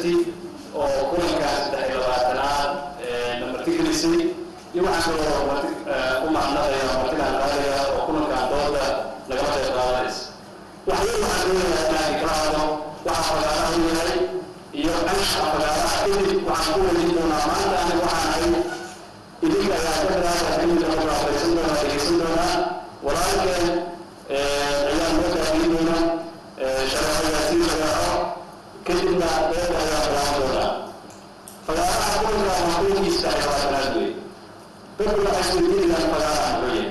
University oo kulankan 23aad na martigelisay, iyo waxaan kaloo marti u mahadnaqaya martigaan qaadaya oo kulankan dooda nagala qayb qaadanaysa. Waxyar waxaan doonayaa inaan kala hadlo waxa fagaaraha u yahay iyo anshaxa fagaaraha. Kadib waxaan ku weydiin doonaa maanta aniga waxaan ahay, idinka ayaa ka bilaaba, kadib waa fadhiisan doonaa, dhegeysan doonaa. Walaalkeen ayaa noo daadiin doona Shareeco Yaasiin Shareeco, kadibna dooda ayaa bilaaban doonaa. Fagaaraha kulanka waa kulankii 23aad wey. Dadku waxay isweydiinayaan fagaaraha muxuu yahay?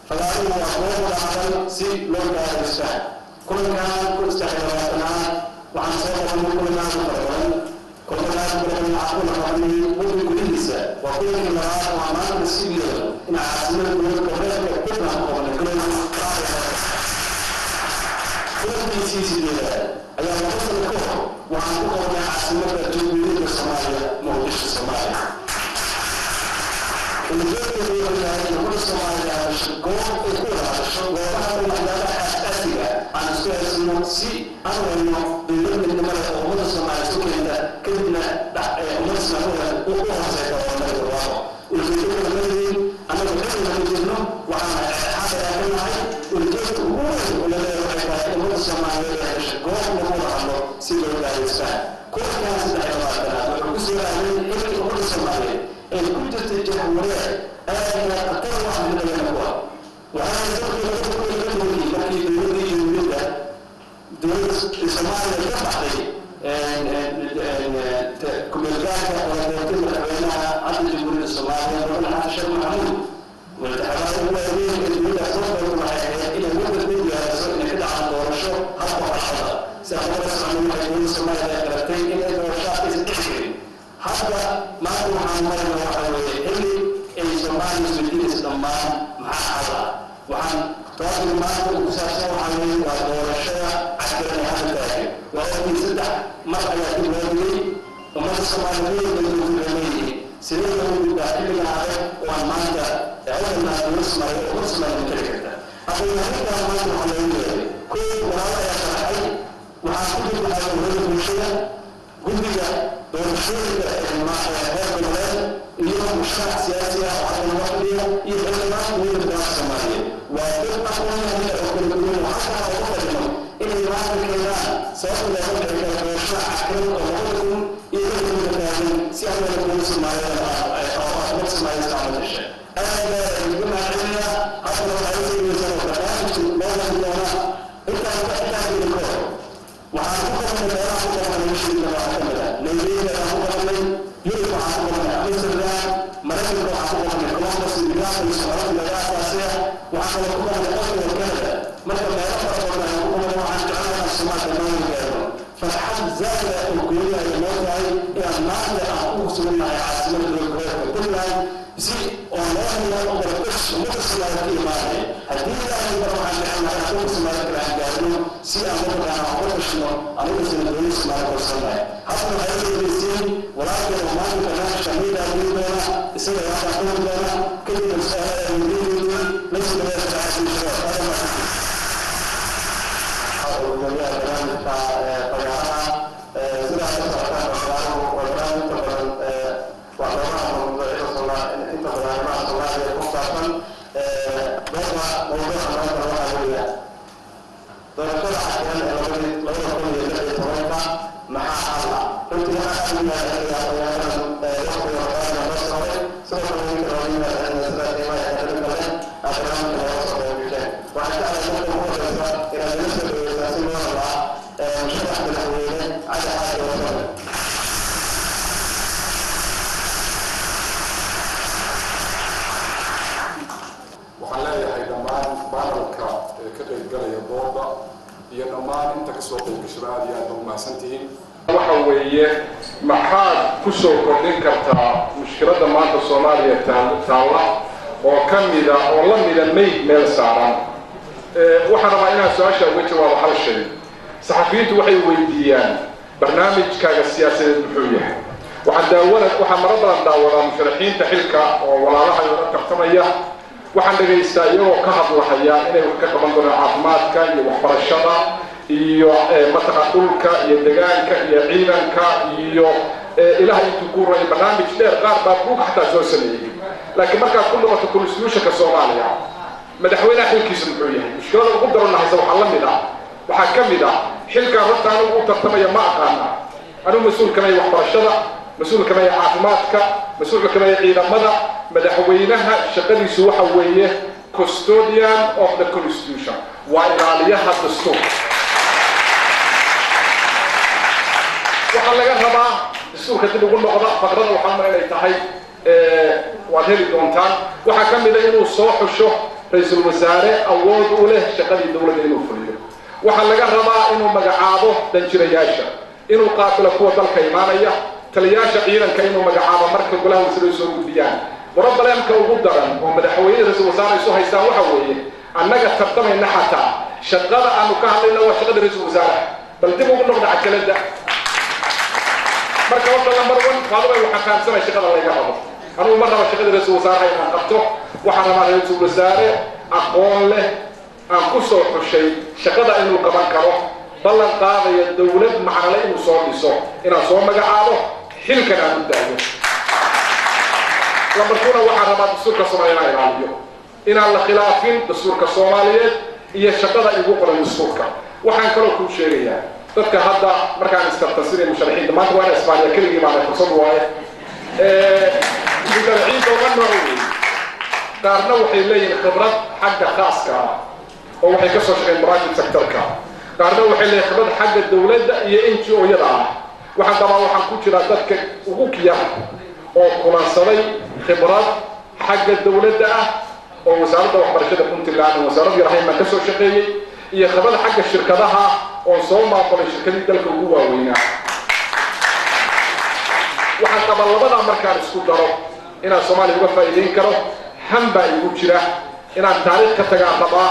Fagaaruhu waa goob wada hadal si loo gaaro isfahan. Kulankan kun 23aad waxaan soo qabanay kulan aad u fara badan, kulan aad u fara badan waxaan kula qabanay waddan gudihiisa. Waa kulankii labaad oo aan maanta nasiib yeelno in caasimada dowlad goboleedka Puntland ku qabanay kulan. Kulankiisii sideedaad ayaa 2 sano ka hor waxaan ku qabanay caasimada Jamhuuriyadda Soomaaliya, Muqdisho, Soomaaliya. Ujeedkeedu wuxuu yahay in ummadda Soomaaliya hadasho, goob ay ku wada hadasho goobaha waxyaabaha aasaasiga aan isku haysano, si aan u helno dowlad midnimo leh oo ummadda Soomaaliya isku keenta, kadibna ummadda Soomaaliya u horseeda horumar barwaaqo. Ujeedo kale ma lihin annagu, xilliga ma jirno, waxaan xaq ayaa ka nahay. Ujeedka ugu weyn oo la leeyahay waxay tahay in ummadda Soomaaliyeed ay hesho goob lagu wada hadlo si loo gaaro isfahan. Kulankan 23aad wuxuu ku soo aaday xilli ummadda Soomaaliyeed ay ku jirtay jahwareer aad iyo aad khatar u ah midnimada ku ah. Waxaana dalkii 2011kii markii dowladdii jamhuuriyadda dowladda Soomaaliya ka baxday kumeelgaarka oo la doortay madaxweynaha hadda Jamhuuriyadda Soomaaliya, Mudane Xasan Sheekh Maxamuud, madaxweynaha ugu waaweyn ee dowladda soo doorta waxay ahayd inay waddanka u diyaariso inay ka dhacdo doorasho hal qof hal cod ah. Si aan ula socono, waxay dowladda Soomaaliya ay qaratay inay doorasho aysan dhici karin. Hadda maanta waxaan marayna waxa weeye xilli ay Soomaaliya isweydiinaysa dhammaan maxaa xal ah. Waxaan topic maanta ku saabsan waxaa weeye waa doorashada cakiran ee hadda taagan. Waa ogtii saddex mar ayaa dib loo dhigay. Ummadda Soomaaliyeed bay waxay leeyihiin sidee loogu gudbaa xilligan adag oo aan maanta awalnaa dowlad Soomaaliyeed ummadda Soomaaliyeed matali karta? Aqoon-yahankan maanta waxaa loogu yeeray kow walaalo ayaa sharaxay. Waxaa ku jira waxaa ururada bulshada, guddiga doorashooyinka ee heer goboleed, iyo musharax siyaasi ah oo hadda noo fadhiya, iyo xildhibaan dowladda federaalka Soomaaliyeed. Waa dad aqoon-yahan oo kala duwan. Waxaa kaloo uga fadhino inay maanta keenaan sababta looga bixi karo doorashada cakiran oo 2016 taagan, si aan wada dowlad Soomaaliyeed oo ummadda Soomaaliyeed isticmaal hesha. Aad baa idinka mahadcelinayaa. Haddana waxaa la soo oo barnaamijku loo hadli doonaa. Intaan idin ka hor waxaan ku qabanay meelaha ku qabanay mushrika waxaa ka mid ah Nairobi ayaan ku qabanay, Yurub waxaan ku qabanay Amsterdam, Maraykanka waxaan ku qabanay Columbus, Minneapolis, xarunta laga aasaasaya. Waxaan kaloo ku qabanay Ottawa, Canada. Marka meelo fara badan ayaan ku qabanay. Waxaan jecelnahay inaan Soomaaliya dhammaan gaarno. Farxad zaa'ida oo gooni ay noo tahay inaan maanta aan ku sugannahay caasimada dowlad goboleedka Puntland, si oo loo helo wada ummadda Soomaaliya ka imaanaya. Haddii Ilaahay bara waxaan jecelnahay inaan dadka Soomaalida kale aan gaarno, si aan waddankaan aan uga tashno anigu sana dowladda Soomaaliya korsannahay. Hadda waxay u dhegeysiin walaalkeen oo maanta barnaamijka noo daadiin doona, isaga waxaan qori doona, kadibna su-aalaha ay weydiin doontiin la soo dhawaada Saacadii Shabaab. Aad mahadsantihiin. Gudoomiyaha barnaamijka fagaaraha, sidaa la socotaan, fagaaruhu waa barnaamij inta badan wax looga hadlo mawduucyada inta badan arrimaha Soomaaliya ku saabsan. Dooda mawduuca maanta waxaa weeya doorashada cakiran ee 2016-ka maxaa xal ah? Runtii waxaan aad ugu mahadcelinayaa aqoonyahanan waqtiga qaadna noo socday. Sidoo kale ninka looga mahadcelinaya sida qiimaha iyo qadarinta leh aad barnaamijka nooga soo qayb gasheen. Waxaan jeclahay marka ugu horeysa inaad ila soo dhaweysaan si loo hadlaa musharax madaxweyne Cali Xaaji Warsame. Waxaan leeyahay dhammaan panelka ee ka qaybgalaya dooda iyo dhammaan inta kasoo qaybgashaba, aad iyo aad ba umahadsan tihiin. Waxa weeye, maxaad ku soo kordhin kartaa mushkiladda maanta Soomaaliya taalla oo ka mida oo la mida mayd meel saaran? Waxaan rabaa inaan su-aasha uga jawaabo hal shay. Saxafiyiintu waxay weydiiyaan barnaamijkaaga siyaasadeed muxuu yahay. Waxaan daawana, waxaan maro badan daawadaa musharaxiinta xilka oo walaalaha la tartamaya. Waxaan dhagaystaa iyagoo ka hadlahaya inay wax ka qaban doonaan caafimaadka iyo waxbarashada iyo mataqa dhulka iyo degaanka iyo ciidanka iyo ilaah intuu ku ray barnaamij dheer qaar baa buug xataa soo sameeyey. Laakiin markaad ku noqoto constitutionka Soomaaliya, madaxweynaha xilkiisu muxuu yahay? Mushkilada ugu daran haysa waxaa la mid ah, waxaa ka mid ah xilkan horta anigu u tartamaya ma aqaana. Anigu mas-uul kamaya waxbarashada, mas-uul kamaya caafimaadka, mas-uul kamaya ciidamada. Madaxweynaha shaqadiisu waxa weeye custodian of the constitution, waa ilaaliyaha dastuurka. Waxaa laga rabaa dastuurka dib ugu noqda faqrada, waxaa mar inay tahay waad heli doontaan. Waxaa ka mid a inuu soo xusho ra-iisul wasaare awood u leh shaqadii dowladda inuu fuliyo. Waxaa laga rabaa inuu magacaabo danjirayaasha, inuu qaabilo kuwa dalka imaanaya, taliyaasha ciidanka inuu magacaabo marka golaha wasiiradu soo gudbiyaan. Problemka ugu daran oo madaxweyne ra-iisul wasaare isu haystaan waxa weeye annaga tartamayna xataa shaqada aanu ka hadlayna waa shaqada ra-iisul wasaaraha. Bal dib ugu noqda cajaladda. Marka horta number one, faadubay waxaan fahamsanay shaqada layga rabo. Anugu ma rabo shaqada ra-iisul wasaaraha inaan qabto. Waxaan rabaa ra-iisul wasaare aqoon leh aan ku soo xushay shaqada inuu qaban karo, ballan qaadaya dowlad macnale inuu soo dhiso, inaan soo magacaabo, xilkan aan u daayo. Lambar two-na waxaan rabaa dastuurka Soomaaliya inaan ilaaliyo, inaan la khilaafin dastuurka Soomaaliyeed iyo shaqada igu qoran dastuurka. Waxaan kaloo kuu sheegayaa dadka hadda markaan istartansinay musharaxiinta maanta waa ina Isbaaniya keligii baana fursad waaye. Musharaxiinta uga nooc weeye, qaarna waxay leeyihiin khibrad xagga khaaska ah oo waxay ka soo shaqeen private sectorka, qaarna waxay leeyihiin khibrad xagga dowladda iyo NGO-yada ah. Waxaan qabaa waxaan ku jiraa dadka ugu kiyar oo kulansaday khibrad xagga dowladda ah oo wasaaradda waxbarashada Puntland oo wasaaradda Raxiim baan ka soo shaqeeyey, iyo khibrad xagga shirkadaha oo soo maamulay shirkadii dalka ugu waaweynaa. Waxaan qabaa labadaa markaan isku daro inaan Soomaaliya uga faa'iideyn karo. Han baa igu jira inaan taariikh ka tagaan rabaa.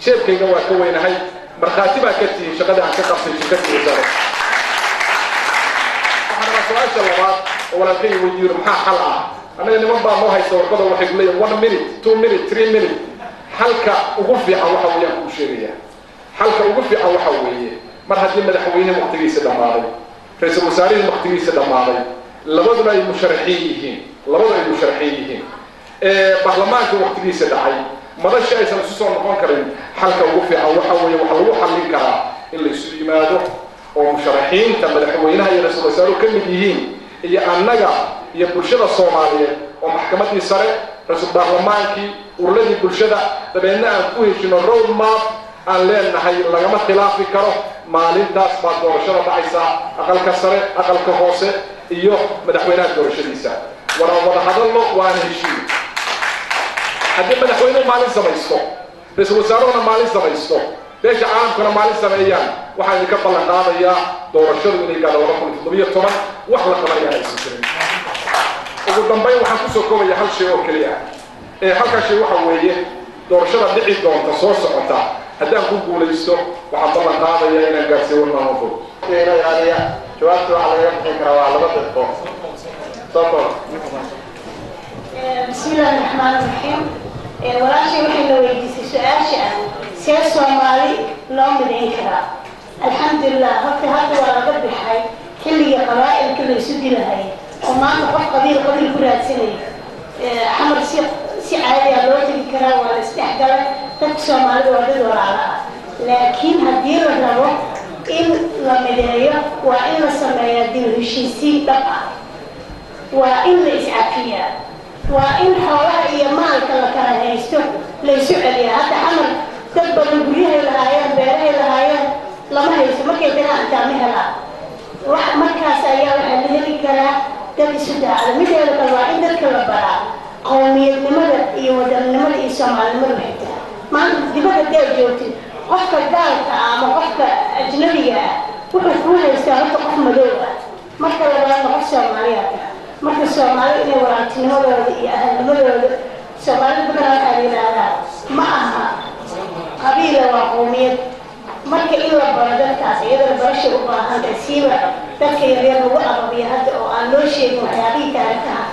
Jeebkayga waa ka weynahay, markhaati baa ka tihiin shaqadii aan ka qabtay shirkadii wasaaradda. Waxaan rabaa su-aasha labaad oo walaalkay weydiiyo, maxaa xal ah? Annaga niman baa noo haysta warqada, waxay ku leeyihin 1 minute, 2 minute, 3 minute. Xalka ugu fiican waxa weeyaan kuu sheegaya, xalka ugu fiican waxa weeye mar haddii madaxweyne waqtigiisa dhammaaday, ra-iisul wasaarihii waqtigiisa dhammaaday, labaduna ay musharaxiin yihiin, labadu ay musharaxiin yihiin, baarlamaanka waqtigiisa dhacay, madasha aysan isu soo noqon karin, xalka ugu fiican waxa weeye waxa lagu xallin karaa in la isu yimaado oo musharaxiinta madaxweynaha iyo ra-iisul wasaaruhu ka mid yihiin iyo annaga iyo bulshada Soomaaliyeed oo maxkamaddii sare, ra-iisul baarlamaankii, ururadii bulshada, dabeedna aan ku heshino road map aan leenahay lagama khilaafi karo. Maalintaas baa doorashada dhacaysaa, aqalka sare, aqalka hoose iyo madaxweynaha doorashadiisa. Waraan wada hadalno, waana heshiin. Haddii madaxweynuhu maalin samaysto, ra-iisul wasaaruhuna maalin samaysto, beesha caalamkuna maalin sameeyaan, waxaan idinka ballan qaadayaa doorashadu inay gaadho 2017, wax la qabanayaan aysan jirin. Ugu dambayn waxaan kusoo koobaya hal shay oo keliya ah. Halkaa shay waxa weeye doorashada dhici doonta soo socota haddaan ku guulaysto waxaan ballan qaadayaa inaan gaarsiiyo one man one vote. Inoo ilaaliya jawaabta, waxaa lagaga bixin karaa waa 2 daqiiqo. Soo koob. بسم الله الرحمن الرحيم. Walaashay waxay na weydiisay su-aasha ah see Soomaali loo midayn karaa. Alxamdulilah, horta hadda waa laga bixay xilligii qabaa'ilka la isu dilahay oo maanta qof qabiil qabiil ku raadsanaya. Xamar si caadi ah loo tegi karaa, waa la isdhexgalay, dadka Soomaalida waa dad walaalo ah. Laakiin haddii la rabo in la mideeyo, waa in la sameeyaa dib u heshiisiin dhab ah, waa in la iscafiyaa, waa in xoolaha iyo maalka la kala haysto la isu celiyaa. Hadda Xamar dad badan guryahay lahaayeen, beerahay lahaayeen, lama haysto, markay tagaan intaa ma helaan wax. Markaas ayaa waxaa la heli karaa dad isu daacda. Mideeda kale, waa in dadka la baraa qowmiyadnimada iyo wadannimada iyo Soomaalinimada. Waxay tahay maanta dibadda haddaad joogtid, qofka gaalka ah ama qofka ajnabiga ah wuxuu kuu haystaa horta qof madow ah, marka labaadna qof Soomaaliya tahay. Marka Soomaalida inay walaaltinimadooda iyo ahalnimadooda, Soomaalida badanaa waxaa la yidhaahdaa ma aha qabiila, waa qowmiyad. Marka in la baro dadkaas iyadana barashay u baahan tahay, siiba dadka yaryar lagu ababiyo hadda oo aan loo sheegin waxyaabihii taariikhaha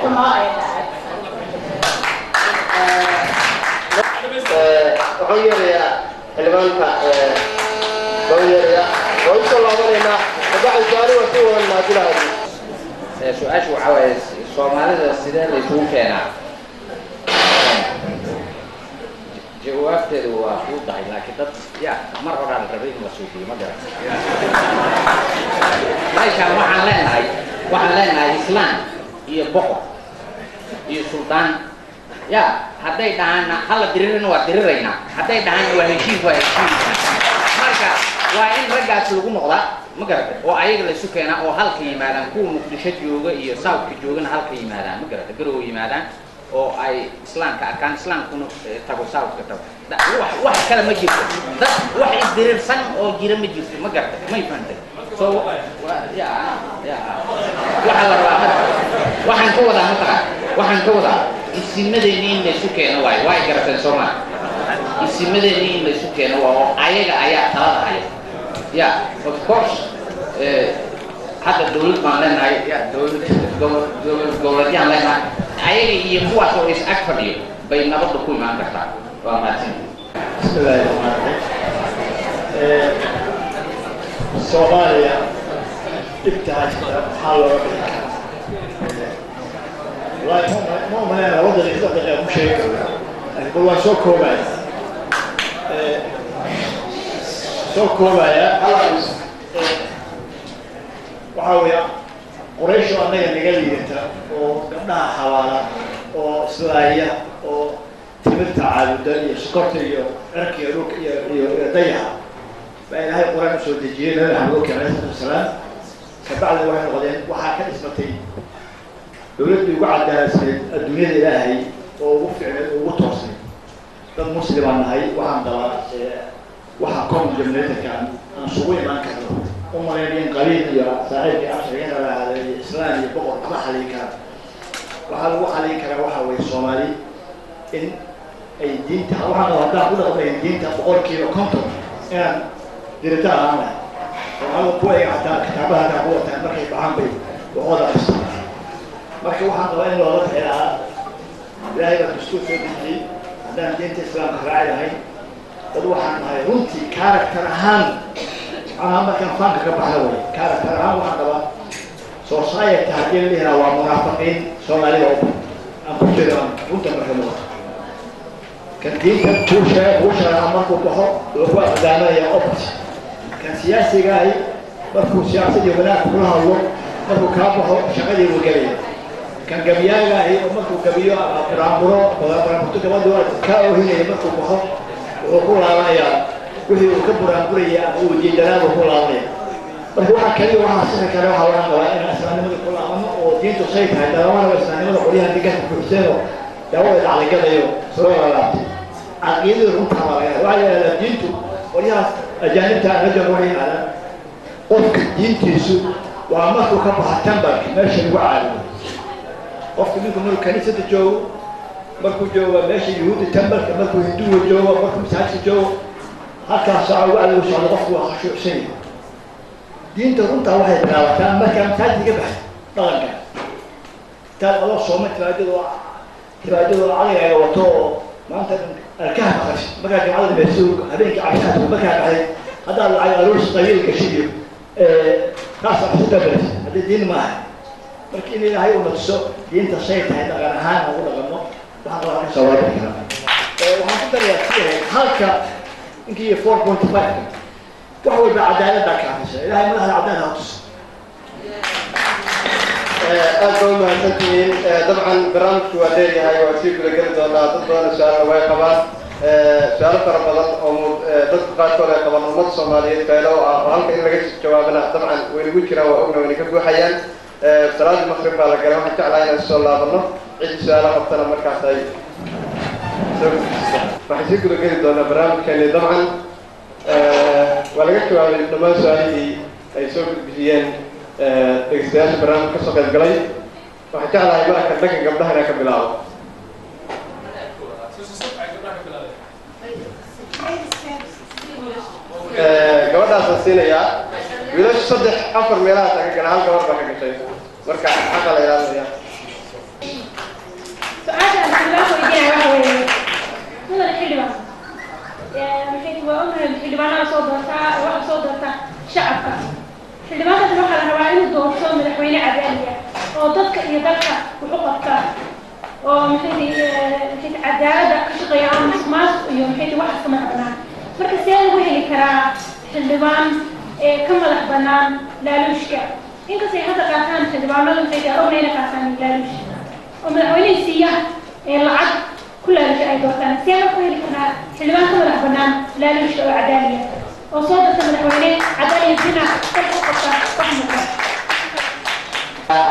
xumaa ay dhacay. Waxaan yeerayaa xildhibaanka. Baan u yeerayaa, waa usoo laabanaynaa kabacdi su-aali waa sii wadan maadilahaadi. Su-aashu waxaa waaye, Soomaalida sidee la isugu keenaa? Jawaabteedu waa fududahay, laakiin dad ya mar horaa la rabay in la suufiyo. Ma garan meeshaan waxaan leenahay islaan iyo boqor iyo suldaan. Ya hadday dhahaanna hala diririna, waa diriraynaa. Hadday dhahaanna waa heshiis, waa heshiis. Marka waa in raggaas lagu noqdaa, ma garatay, oo ayaga la isu keenaa oo halka yimaadaan. Kuwa Muqdisho jooga iyo Southka joogana halka yimaadaan, ma garatay, Garowe yimaadaan oo ay islaamka arkaan, islaamkuna tago, Southka tago. Wax kale ma jirto, dad wax isdirirsan oo jira ma jirto, ma garatay, may fahantay? So ya waxaa la rabaa marka, waxaan ka wadaa, mataqaan, waxaan ka wadaa isimadeeni in laysu keeno waayo. Way garateen Soomaali, isimadeeni in laysu keeno waa oo ayaga ayaa talada haya. Ya, of course, hadda dawlad baan leenahay, ya dawlad goboleedyaan leenahay. Ayaga iyo kuwaas oo is ag fadhiyo bay nabadda ku imaan kartaa. Waa mahadsan. Bismillahi raxmaan raxiim. Soomaaliya dhibta haysata maxaa looga bixi karaa? Wallahi ma umaleyn 2 daqiiqo, 3 daqiiqa ku sheegi karo, laakiin bal waan soo koobaya, soo koobaya. Waxaa weeya, Qoraysh oo annaga naga liidata oo gabdhaha xawaala oo islaaya oo timirta caabuda iyo sokorta iyo cirka iyo dhulka iyo dayaxa baa Ilaahay Qur-aan usoo dejiyey, Nabi Maxamed u keenay alayhi salatu wasalaam. Kabacdi waxay noqdeen, waxaa ka dhismatay dowladdii ugu cadaaladsaneed adduunyada Ilaahay oo ugu fiicneed oo ugu toosnayd. Dad muslimaan nahay. Waxaan qabaa waxaa common denominatorka aan isugu imaan karno. U malayn in qabiil iyo saaxiibkii afshigana lahaada iyo islaan iyo boqor waxba xalin karaa. Waxaa lagu xalin karaa waxaa weeye, Soomaali in ay diinta, waxaan qabaa haddaan ku dhaqmayn diinta 50% inaan diritaan ahaan lahay. Soomaalida kuwa ay xataa kitaabaha hataa ku wataan, markay baxaan bay waxooda qastaan. Marka waxaan qabaa in looga bixi lahaa, Ilaahay baa dastuur soo dejiyey. Haddaan diinta Islaamka raaci lahayn, dad waxaan nahay runtii character ahaan, macnaha markaan faanka ka baxna way, character ahaan waxaan qabaa society haddii la dhihi lahaa waa munaafiqiin, Soomaalida u aan ku jiro runta marka muuqato. Kan diinta kuu sheega, kuu sharaxa, markuu baxo wuxuu ku aqdaamanaya opposite. Kan siyaasiga ahi markuu siyaasad iyo wanaag kula hadlo, markuu kaa baxo shaqadii buu gelaya. Kan gabyaaga ahi oo markuu gabiyo ama buraanburo buraanburto gabadhu kaa oohinaya, markuu baxo wuxuu ku laabanayaa wixii uu ka buraanburaya ama uu diidanaa buu ku laabanaya. Marka waxaa kaliya waxaa sixi kale, waxaa waxaan qabaa inaan islaamnimada ku laabano oo diintu say tahay daawamana waa islaamnimada. Qolyahan deegaanka buuxseen oo daawada dhacligadayo soo lalaabtay caqiidada runtaa baa laga waxaa yidhahdaa diintu. Qolyahaas ajaanibta aan la joogo waxay yidhahdaan, qofka diintiisu waa markuu ka baxa templeka, meesha lagu caabudo. Qofka ninku markuu kaniisada joogo, markuu joogo meesha Yuhuudda templeka, markuu Hinduga joogo, markuu masaajidka joogo, halkaas saaco wacdigu socdo, qofku waa khashuucsan yahay. Diinta runtaa waxay bilaabataa markaa masaajidka ka baxay. Dhaqanka intaad adoo sooma timaajadoo cadigaaga wato oo maanta arkaha maqashay, markaa jimcada dhamayso, habeenkii cashaha markaa baxday, haddaad lacag aroos qabiil gashid iyo taas wax ku dambaysa haddii diin maaha. Marka in Ilaahay uu natuso diinta shay tahay, dhaqan ahaan ugu dhaqanno, waxaan qabaa ka soo waabi karaa. Waxaan ku darayaa si ahayd halka inkii 4.5 wax walba cadaalad baa kaafisa. Ilaahay madaxda cadaalad ha tuso. Aad baa u mahadsantihiin. Dabcan barnaamijku waa dheeryahay, waa sii gudageli doonaa. Dad badan su-aalna way qabaan, su-aalo fara badan oo dadku qaarkood ay qabaan ummadda Soomaaliyeed beelo ah oo halka in laga jawaabana dabcan waynagu jiraan, waa ogna wayna ka buuxayaan. Salaadii maqrib baa la galay. Waxaan jeclahay inaan soo laabano, ciddii su-aalo qabtana markaas ay soo gudbiso. Waxaan sii gudageli doonaa barnaamijkeeni. Dabcan waa laga jawaabay dhammaan su-aalihii ay soo gudbiyeen dhegeystayaasha barnaamij kasoo qayb galay. Waxaan jeclahay marka dhanka gabdhaha inaan ka bilaabo. Gabadhaasaan siinayaa. Wiilasha saddex afar meelahaas ka gala, hal gabar baa ka gashay, marka xaqa la ilaalinaya. Su-aasha aan xildhibaan weydiinaya waxa weeye, mudane xildhibaan, maxay waa ognahay xildhibaanada soo doortaa, waxa soo Cadaaladda ka shaqeeya aan musuqmaasuq iyo maxay tahay waxaas ka madax bannaan. Marka see lagu heli karaa xildhibaan ee ka madax bannaan laaluushka, inkastay hadda qaataan xildhibaanadu, maxay tahay, ogna inay qaataan laaluush oo madaxweynihii siiya ee lacag ku laaluusha ay doortaan? See marka ku heli karnaa xildhibaan ka madax bannaan laaluushka oo cadaaliya oo soo darta madaxweyne cadaaliya sina dalka u qabta wax muuqda?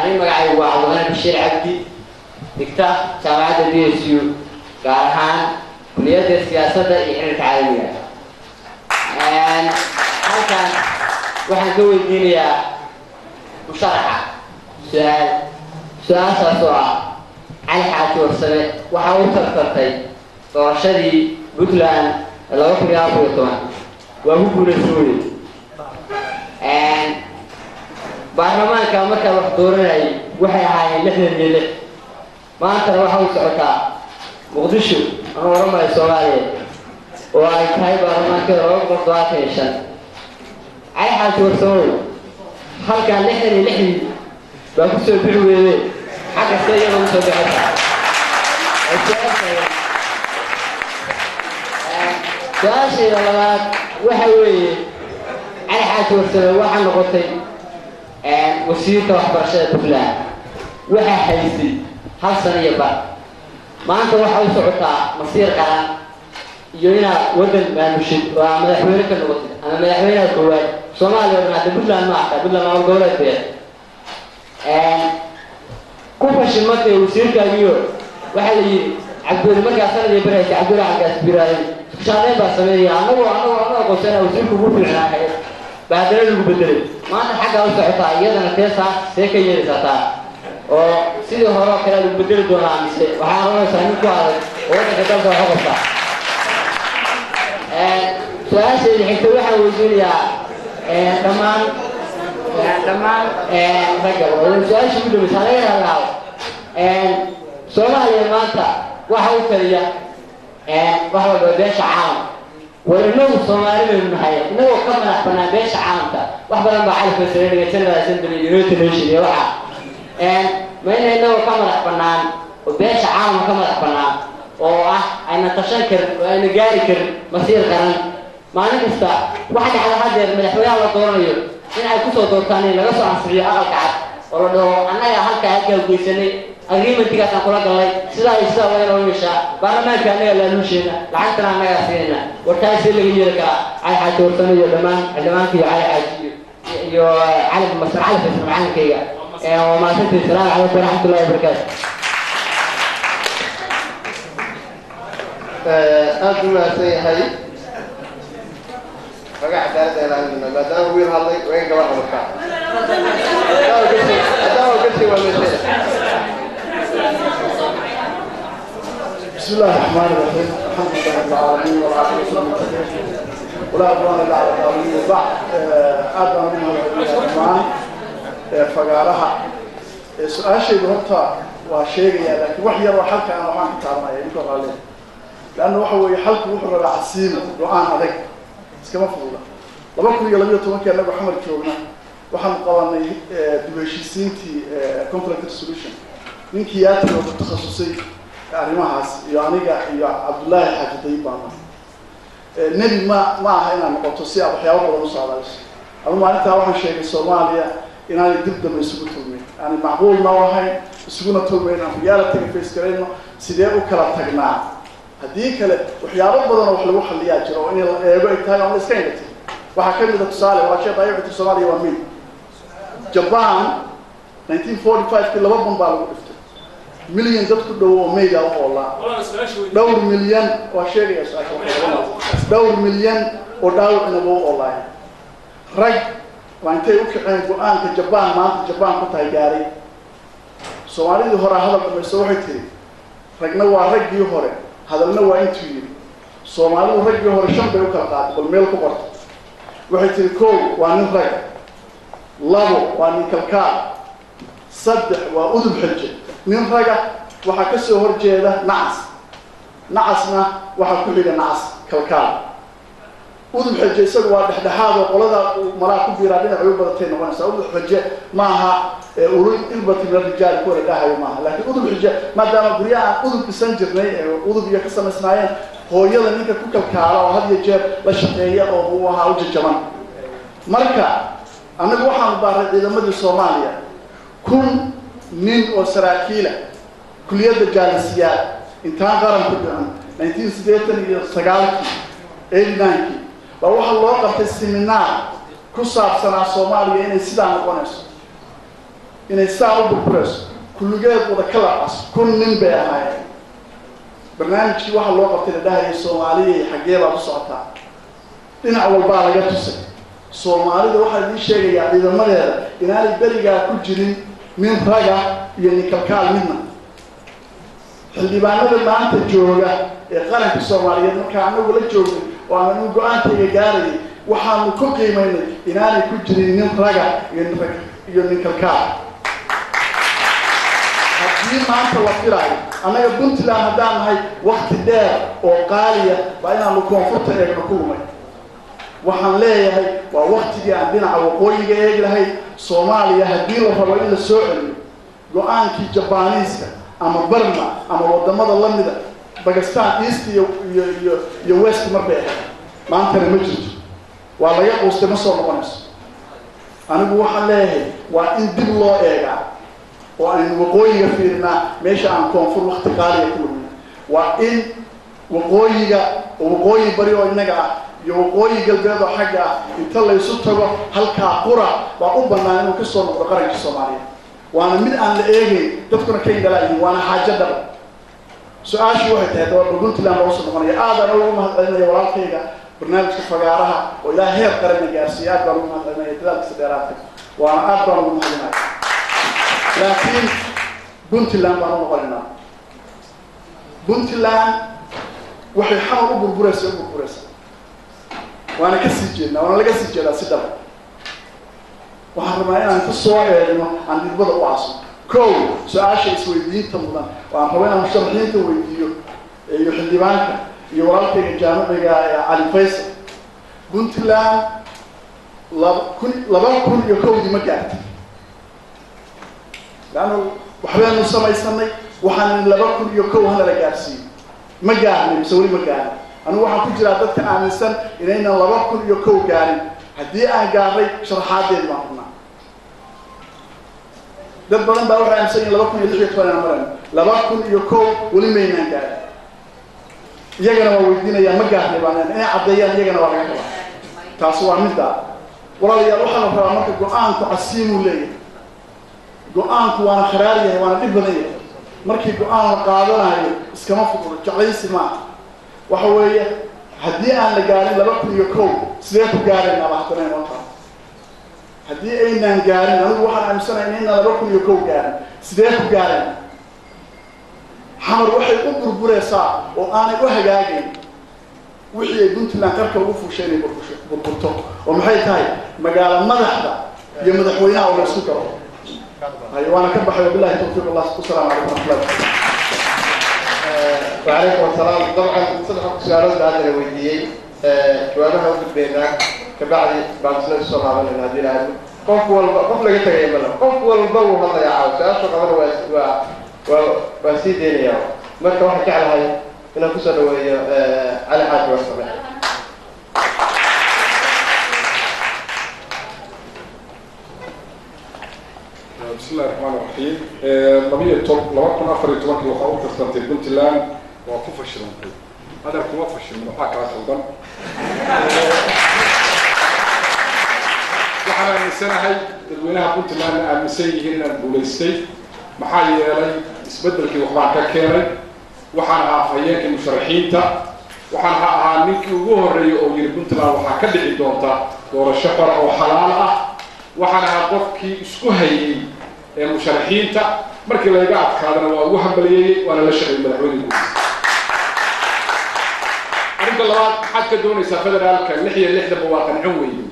Ani magacaygu waa Cabdiqani Bashiir Cabdi, dhigta jaamacadda BSU, gaar ahaan kuliyadda siyaasadda iyo xiriirka caalamiga. Halkan waxaan ka weydiinayaa musharaxa su-aal, su-aashaas oo ah: Cali Xaaji Warsame waxaa u tartantay doorashadii Puntland 2014, waa ku guulaysan weye. Baarlamaanka markaa wax dooranayay waxay ahaayeen 66, maantana waxa u socotaa Muqdisho ama oran Soomaaliya oo ay tahay baarlamaankeeda 275. Cali Xaaji Warsamow, halkan 66-dii baa ku soo bixi weede, xagga see iyada ugu soo bixaysaa? Su-aashayda labaad waxa weeye: Cali Xaaji Warsame waxaa noqotay wasiirka waxbarashada Puntland, waxaa haysay hal sano iyo bar. Maanta waxa u socotaa masiir qaran iyo inaad waddan maamushid oo aa madaxweyne ka noqotid ama madaxweynaha koowaad Soomaaliya o dhan. Hadda Puntland ma ahta, Puntland maamul goboleedkeeda ku fashilmatay wasiirkaagiyo. Waxaa la yidhi Cabdiweli markaa sanad iyo bar haysay, Cabdiweli Calgaas Biraahin isku-shaaqeyn baa sameeyay, anagoo aqoonsana wasiirku ugu fiicnaa ahayd baa haddana lagu bedelay. Maanta xaggaa u socotaa, iyadana teesaa see ka yeelaysaa taa oo sidii hore oo kale lagu bedeli doonaa, mise waxaa oranaysaa nin ku adag oo waddanka dalka wax u qabtaa? Su-aasheeda xigta waxaan weydiinayaa dhammaan ragga, su-aasha ugu dambaysa laga hadlaado. Soomaaliya maanta waxa u taliya wax walba beesha caalamka. War inagu Soomaali baynu nahay, inagoo ka madax banaan beesha caalamka wax badan baa califka sareeriga, General Assembly, United Nation iyo waxa ma ina inagoo ka madax banaan oo beesha caalamka ka madax banaan oo ah ayna tashan karin oo ayna gaari karin masiir qaran. Maalin kasta waxa dhacda haddeer madaxweynaha la dooranayo in ay kusoo doortaan in laga soo ansixiyo Aqalka Cad oo la dhaho annaga halkaa geysanay, agreementigaasaan kula galnay, sidaa iyo sidaa waa inoo yeeshaa baarlamaanka, annaga laaluusheena lacagtana annagaa siinayna. Wartaasee laga yeeli karaa? Cali Xaaji Warsame iyo dhammaan xildhibaanka iyo Cali Xaaji iyo Cali Masar Cali Faysal macalinkayga waa mahadsantihin. Salaamu calaykum waraxmatullahi wabarakaatu. Aada u mahadsan yahay. Xogaa cadaaladda ilaalinayna maadaama wiil hadlay, waa in gabar hadalkaa. Haddaan gashay waa meesheeda. بسم الله الرحمن الرحيم، الحمد لله رب العالمين والعاقبة للمتقين ولا عدوان إلا على الظالمين، وبعد. Aad baan ugu mahadcelinayaa dhammaan fagaaraha. Su-aashaydu horta waa sheegayaa, laakiin wax yar oo xalka aan waxaan ka taabanaya inka raalle, leanna waxa weeye xalku wuxuu rabaa casiimo go-aan adag, iskama fududa. 2012-kii annagu Xamar joogna waxaanu qabanay dib u heshiisiintii, conflict resolution. Ninkii yaatiga oo ku takhasusay arrimahaas iyo aniga iyo Cabdullaahi Xaaji Dayib baana. Nebi ma aha inaad noqoto si aad waxyaabo badan u saadaaliso. Ama maalintaa waxaan sheegay Soomaaliya inaanay dib dambe isugu tulmayn, aanay macquulna u ahayn isuguna tulmayn, aan reality-ga face garayno, sidee u kala tagnaa. Haddii kale waxyaabo badan oo wax lagu xaliyaa jiro oo in la eego ay tahay oon la iska indhatin. Waxaa ka mid a tusaale waa sheekh ayuxu Soomaaliya waa mid Japan 1945kii laba bam baa lagu dhiftay, milyan dad ku dhow oo mayda u oolaa, dhowr milyan waa sheegaya su-aasha, dhowr milyan oo dhaawacnaba u oolaay. Rag waa intay u kaceen go-aanka Jaban maanta Jaban ku tahay gaaray. Soomaalidii hore hadal dhamayso waxay tiri ragna waa raggii hore, hadalna waa intuu yidhi. Soomaalidu raggii hore shan bay u kala qaaday, bal meel ku qorta. Waxay tiri: kow waa nin rag, labo waa nin kalkaal, saddex waa udub xeje. Nin raga waxaa ka soo horjeeda nacas, nacasna waxaa ku xiga nacas kalkaal. Udub Xuje isagu waa dhexdhexaad oo qolada malaa ku biiraa dhinacay u badatay noqonaysaa. Udub Xuje maaha ulul irbati min arijaal kuwa la dhahayo maaha, laakiin Udub Xuje maadaama guryaha aan udub dhisan jirnay ee udub iyo ka samaysnaayeen, hooyada ninka ku kalkaala oo had iyo jeer la shaqeeya oo uu ahaa u jajaban. Marka annagu waxaanu baaray ciidamadii Soomaaliya 1000 nin oo saraakiila kuliyadda jaalisiyaad intaan qaran ku dhicin 1989-kii 89-kii baa waxaa loo qabtay seminaar ku saabsanaa Soomaaliya inay sidaa noqonayso, inay sidaa u burburayso, kulligeed wada kala cas. 1000 nin bay ahaayeen. Barnaamijkii waxaa loo qabtay la dhahayay Soomaaliya xaggee baad u socotaa, dhinac walbaa laga tusay. Soomaalida waxaa idiin sheegayaa ciidamadeeda inaanay berigaa ku jirin nin raga iyo nin kalkaal midna. Xildhibaanada maanta jooga ee qaranka Soomaaliyeed markaa anagu la joognay oo aan anigu go-aankayga gaarayay, waxaanu ku qiimaynay inaanay ku jirin nin raga iyo nin rag iyo nin kalkaal. Haddii maanta la filaayo annaga Puntland haddaan nahay, wakti dheer oo qaaliya baa inaanu koonfurta eegno ku lumay. Waxaan leeyahay waa waktigii aan dhinaca waqooyiga eegi lahayd. Soomaaliya haddii la rabo in la soo celiyo, go-aankii Jabaniiska ama Barma ama wadamada lamida Bakistan East iyo iyo iyo iyo West mar bay ahayd, maantana ma jirto, waa laga quustay, ma soo noqonayso. Anigu waxaan leeyahay waa in dib loo eegaa oo aynu waqooyiga fiirinaa meesha aan koonfur wakti qaaliya ku lumina. Waa in waqooyiga oo waqooyi bari oo innaga ah iyo waqooyi galbeed oo xagga ah inta laysu tago, halkaa qura baa u bannaan inuu kasoo noqdo qarankii Soomaaliya. Waana mid aan la eegayn, dadkuna ka indhalaayihin, waana xaajo dhaba. Su-aashu waxay tahay daba Puntland baa usoo noqonaya. Aadaan ugu mahad celinaya walaalkayga barnaamijka fagaaraha oo ilaa heer qaranna gaarsiiya. Aad baan ugu mahad celinaya dadaalkiisa dheeraadka, waana aad baan ugu mahadinaya. Laakiin Puntland baan u noqonaynaa. Puntland waxay Xamar u burburaysa u burburaysa, waana ka sii jeednaa, waana laga sii jeedaa si dhaba. Waxaan rabnaa inaan ku soo eegno, aan dhidbada u aaso. Kow, su-aasha isweydiinta mudan oo aan rabo inaan musharaxiinta weydiiyo iyo xildhibaanka iyo walaalkayga jaamiciga Cali Faysal: Puntland 2001-dii ma gaartay? Leanna waxbaynu samaysanay, waxaan 2001 hana la gaarsiiyo, ma gaarnay mise weli ma gaarin? Anigu waxaan ku jiraa dadka aaminsan inaynan 2001 gaarin. Haddii aan gaarnay, sharaxaadeedi baan rabnaa. Dad badan baa waxay aaminsan yihin 2016 inaan marayno. 2001 weli maynaan gaarin. Iyagana waa weydiinayaa, ma gaarnay baan inay caddeeyaan, iyagana waa laga rabaa. Taas waa midda. Walaalayaal, waxaa la rabaa marka go-aanku casiimuu leeyahay, go-aanku waana kharaar yahay, waana dhib badan yahay. Markii go-aan la qaadanayo iskama fududo, jeclaysi maaha. Waxa weeye haddii aan la gaarin 2001, sidee ku gaaraynaa? Ba haddana inoo taal haddii aynaan gaarin. Anigu waxaan aaminsanahay inaynaan 2001 gaarin. Sidee ku gaarayna? Xamar waxay u burburaysaa oo aanay u hagaagayn wixii ay Puntland qarka ugu fuushay inay burburto, oo maxay tahay? Magaalo madaxda iyo madaxweynaha oo la isku garo. Hay, waana ka baxay. Wabillahi tawfiiq, allah. Wasalaamu calaykum waraxmatullahi. وعليكم السلام. طبعا صدق سؤالات هذا اللي ويديي جوابها وجبينا كبعد بعد سنة الصلاة من هذه الآن. qof walba, qof laga tagay mala, qof walba wuu hadlayaa caaw. Su-aasha qabana waa sii deynaya. Marka waxaan jeclahay inaan kusoo dhaweeyo Cali Xaaji Warsame. بسم الله الرحمن الرحيم. 2014-kii waxaa u tartantay Puntland, waa ku fashilantay. Hadal kuma fashilmin, waxaa kala khaldan. Waxaan aaminsanahay dadweynaha Puntlandna aaminsan yihiin inaan guulaystay, maxaa yeelay isbeddelkii waxbaan ka keenay. Waxaan ahaa afhayeenkii musharaxiinta, waxaan ahaa ninkii ugu horreeyay oo yidhi Puntland waxaa ka dhici doonta doorasho xor oo xalaal ah. Waxaan ahaa qofkii isku hayay ee musharaxiinta. Markii layga adkaadana waa ugu hambaliyeeyey, waana la shaqeeyey madaxweyne guud. Arrinta labaad, maxaad ka doonaysaa federaalka? 66-ba waa qancin weeye.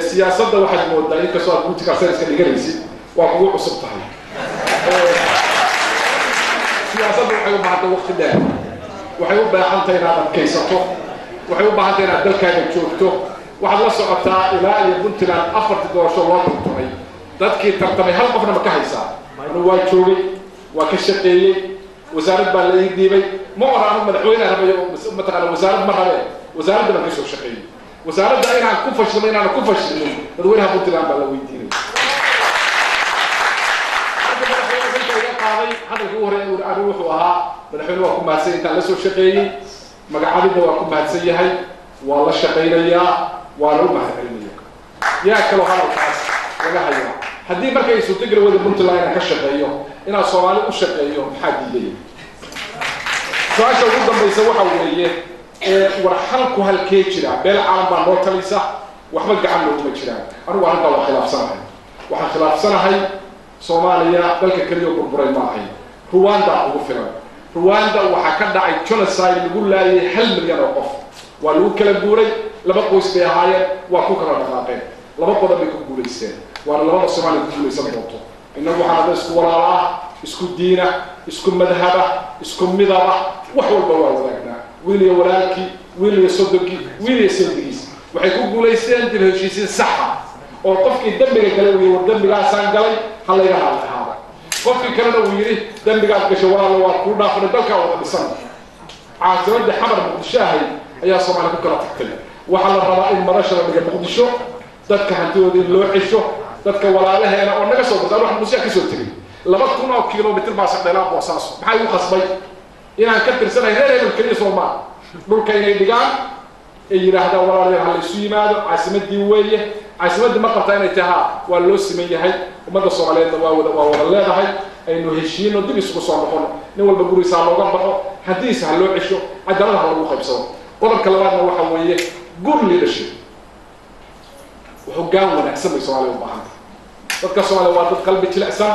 Siyaasadda waxaad moodaa, inkastoo aad political science ka dhiganaysid, waa kugu cusub tahay. Siyaasadda waxay u baahantay waqti dheer, waxay u baahan tahay inaad adkaysato, Waxay u baahan tahay inaad dalkaaga joogto. Waxaad la socotaa ilaa iyo Puntland 4 doorasho loo tartamay, dadkii tartamay hal qofna ma ka haysaa? Anu waa joogay, waa ka shaqeeyey, wasaarad baa la ii dhiibay. Ma oran anu madaxweyne rabayo, mataqaana wasaarad ma rabe, wasaaradda baan ka soo shaqeeyey. Wasaaradda inaan ku fashilmo, inaan ku fashilmin, dadweynaha Puntland baa la weydiinay. Marka madaxweyne xilka iga qaaday, hadalkii ugu horreeya anigu wuxuu ahaa: madaxweyne waa ku mahadsan intaan la soo shaqeeyey, magacaabidda waa ku mahadsan yahay, waa la shaqaynayaa, waana u mahad celinaya. Yaa kaloo hadalkaas laga hayaa? Haddii markay suurtageli weyda Puntland inaan ka shaqeeyo, inaan Soomaali u shaqeeyo, maxaa diidaya? Su-aasha ugu dambaysa waxa weeye, war xalku halkee jira? Beel caalam baa noo talisa, waxba gacan looguma jiraan. Anigu arrintaa waa khilaafsanahay. Waxaan khilaafsanahay, Soomaaliya dalka keliya burburay ma ahayn. Ruwanda ugu filan. Ruwanda waxaa ka dhacay genocide lagu laayay 1 milyan oo qof. Waa lagu kala guuray. Laba qoys bay ahaayeen, waa ku kala dhaqaaqeen. Laba qodob bay ku guulaysteen, waana labada Soomaaliya ku guulaysan doonto. Innagu waxaan hadda isku walaala ah, isku diina, isku madhaba, isku midaba, wax walba waa wadaagnaa, wiil iyo walaalkii, wiil iyo sodogii, wiil iyo saydigiis. Waxay ku guulaysteen dib heshiisiin saxa oo qofkii dembiga galay uu yidhi: "War, dembigaasaan galay, ha layga raali ahaada." Qofkii kalena uu yidhi: "Dembigaad gashay, walaalo, waa kuu dhaafanay, dalkaa wada dhisan." Caasimadii Xamar, Muqdisho ahayd, ayaa Soomaaliya ku kala tagtay. Waxaa la rabaa in madasha la dhiga Muqdisho, dadka hantidooda in loo cesho, dadka walaalaheena oo naga soo barta. Wax Muqdisho ka soo tegay 2000 oo kilomitr baa saqdheelaa Boosaaso. Maxaa igu khasbay inaan ka tirsanahay reer hebel keliya? Soomaa dhulka inay dhigaan ay yidhaahdaan: "Walaalayaal, ha la isu yimaado, caasimadii weeye." Caasimaddii ma qabtaa inay tahay? Haa, waa loo siman yahay. Ummadda Soomaaliyeedna waa wada leedahay. Aynu heshiino, dib isugu soo noqono, nin walba gurigiisa ha looga baxo, hantidiisa ha loo cesho, cadaalada ha lagu qaybsado. Qodobka labaadna waxa weeye good leadership, hoggaan wanaagsan bay Soomaaliya u baahantay. Dadka Soomaaliya waa dad qalbi jilicsan,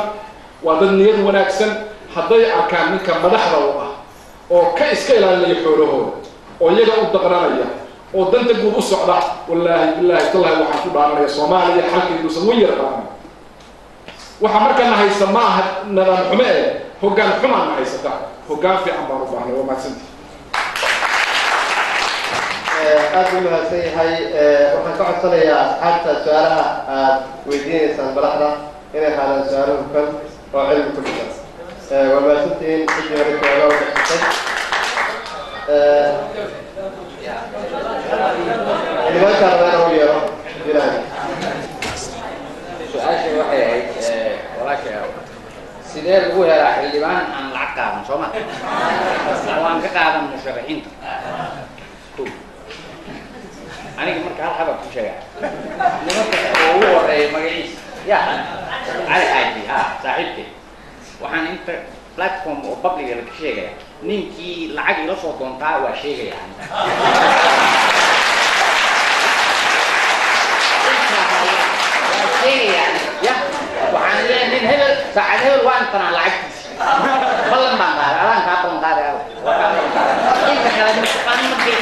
waa dad niyad wanaagsan. Hadday arkaan ninka madaxda u ah oo ka iska ilaalinaya xoolahooda, oo iyaga u daqnanaya, oo danta guud u socda, wallaahi, bilaahi, tallahi, waxaan ku dhaaranaya Soomaaliya xalkeeduusan wen yar qaadan. Waxaa markaana haysta ma aha nidaam xume ee hoggaan xumaan na haysata. Hoggaan fiican baan u baahnay. Waa mahadsantii. Aad buu mahadsan yahay. Waxaan ka codsanayaa asxaabta, su-aalaha aad weydiineysaan madaxda inay ahaadaan su-aalo hufan oo cilmi ku dhisan. Waa mahadsantihiin ciddii hore jooga u gashatay. Xildhibaanka rabaa inaan u yeero dilaayo. Su-aasha waxay ahayd, walaashay, sidee lagu helaa xildhibaan aan lacag qaadan, soo ma, oo aan ka qaadan musharaxiinta? Aniga marka hal xabaa ku sheega. Nimanka oo ugu horeeya magaciisa ya Cali Xaaji, ha, saaxiibkay, waxaan inta platform oo public la ka sheegaya, ninkii lacag ila soo doontaa waa sheegaya. Waa sheegaya ya. Waxaan leeyahay nin hebel, saacad hebel, waa intanaa lacagtiisa, ballan baan qaaday, adaan kaa ballan qaaday, waa kaa ballan qaaday. Inta kale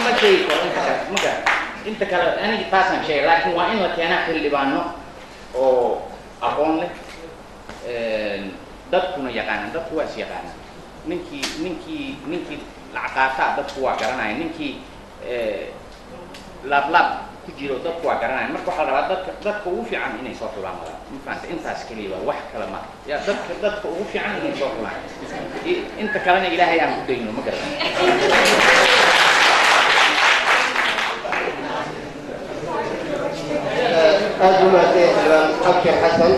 ma sheegi karo. Inta kale ma garan. Inta kale aniga taasaan sheegay, laakiin waa in la keenaa xildhibaano oo aqoon leh, dadkuna yaqaanaan. Dadku waa is yaqaanaan. Ninkii lacag qaataa dadku waa garanaya, ninkii laablaab ku jiro dadku waa garanaya. Marka waxaa la rabaa dadka ugu fiican inay soo xulaan. Walaal, ma fahanta? Intaas keliya waa, wax kale ma ya. Dadka ugu fiican inay soo xulaan, inta kalena Ilaahay aan ku dayno. Ma garan. Aad buu mahadsan yahay Xildhibaan Abshir Xasan,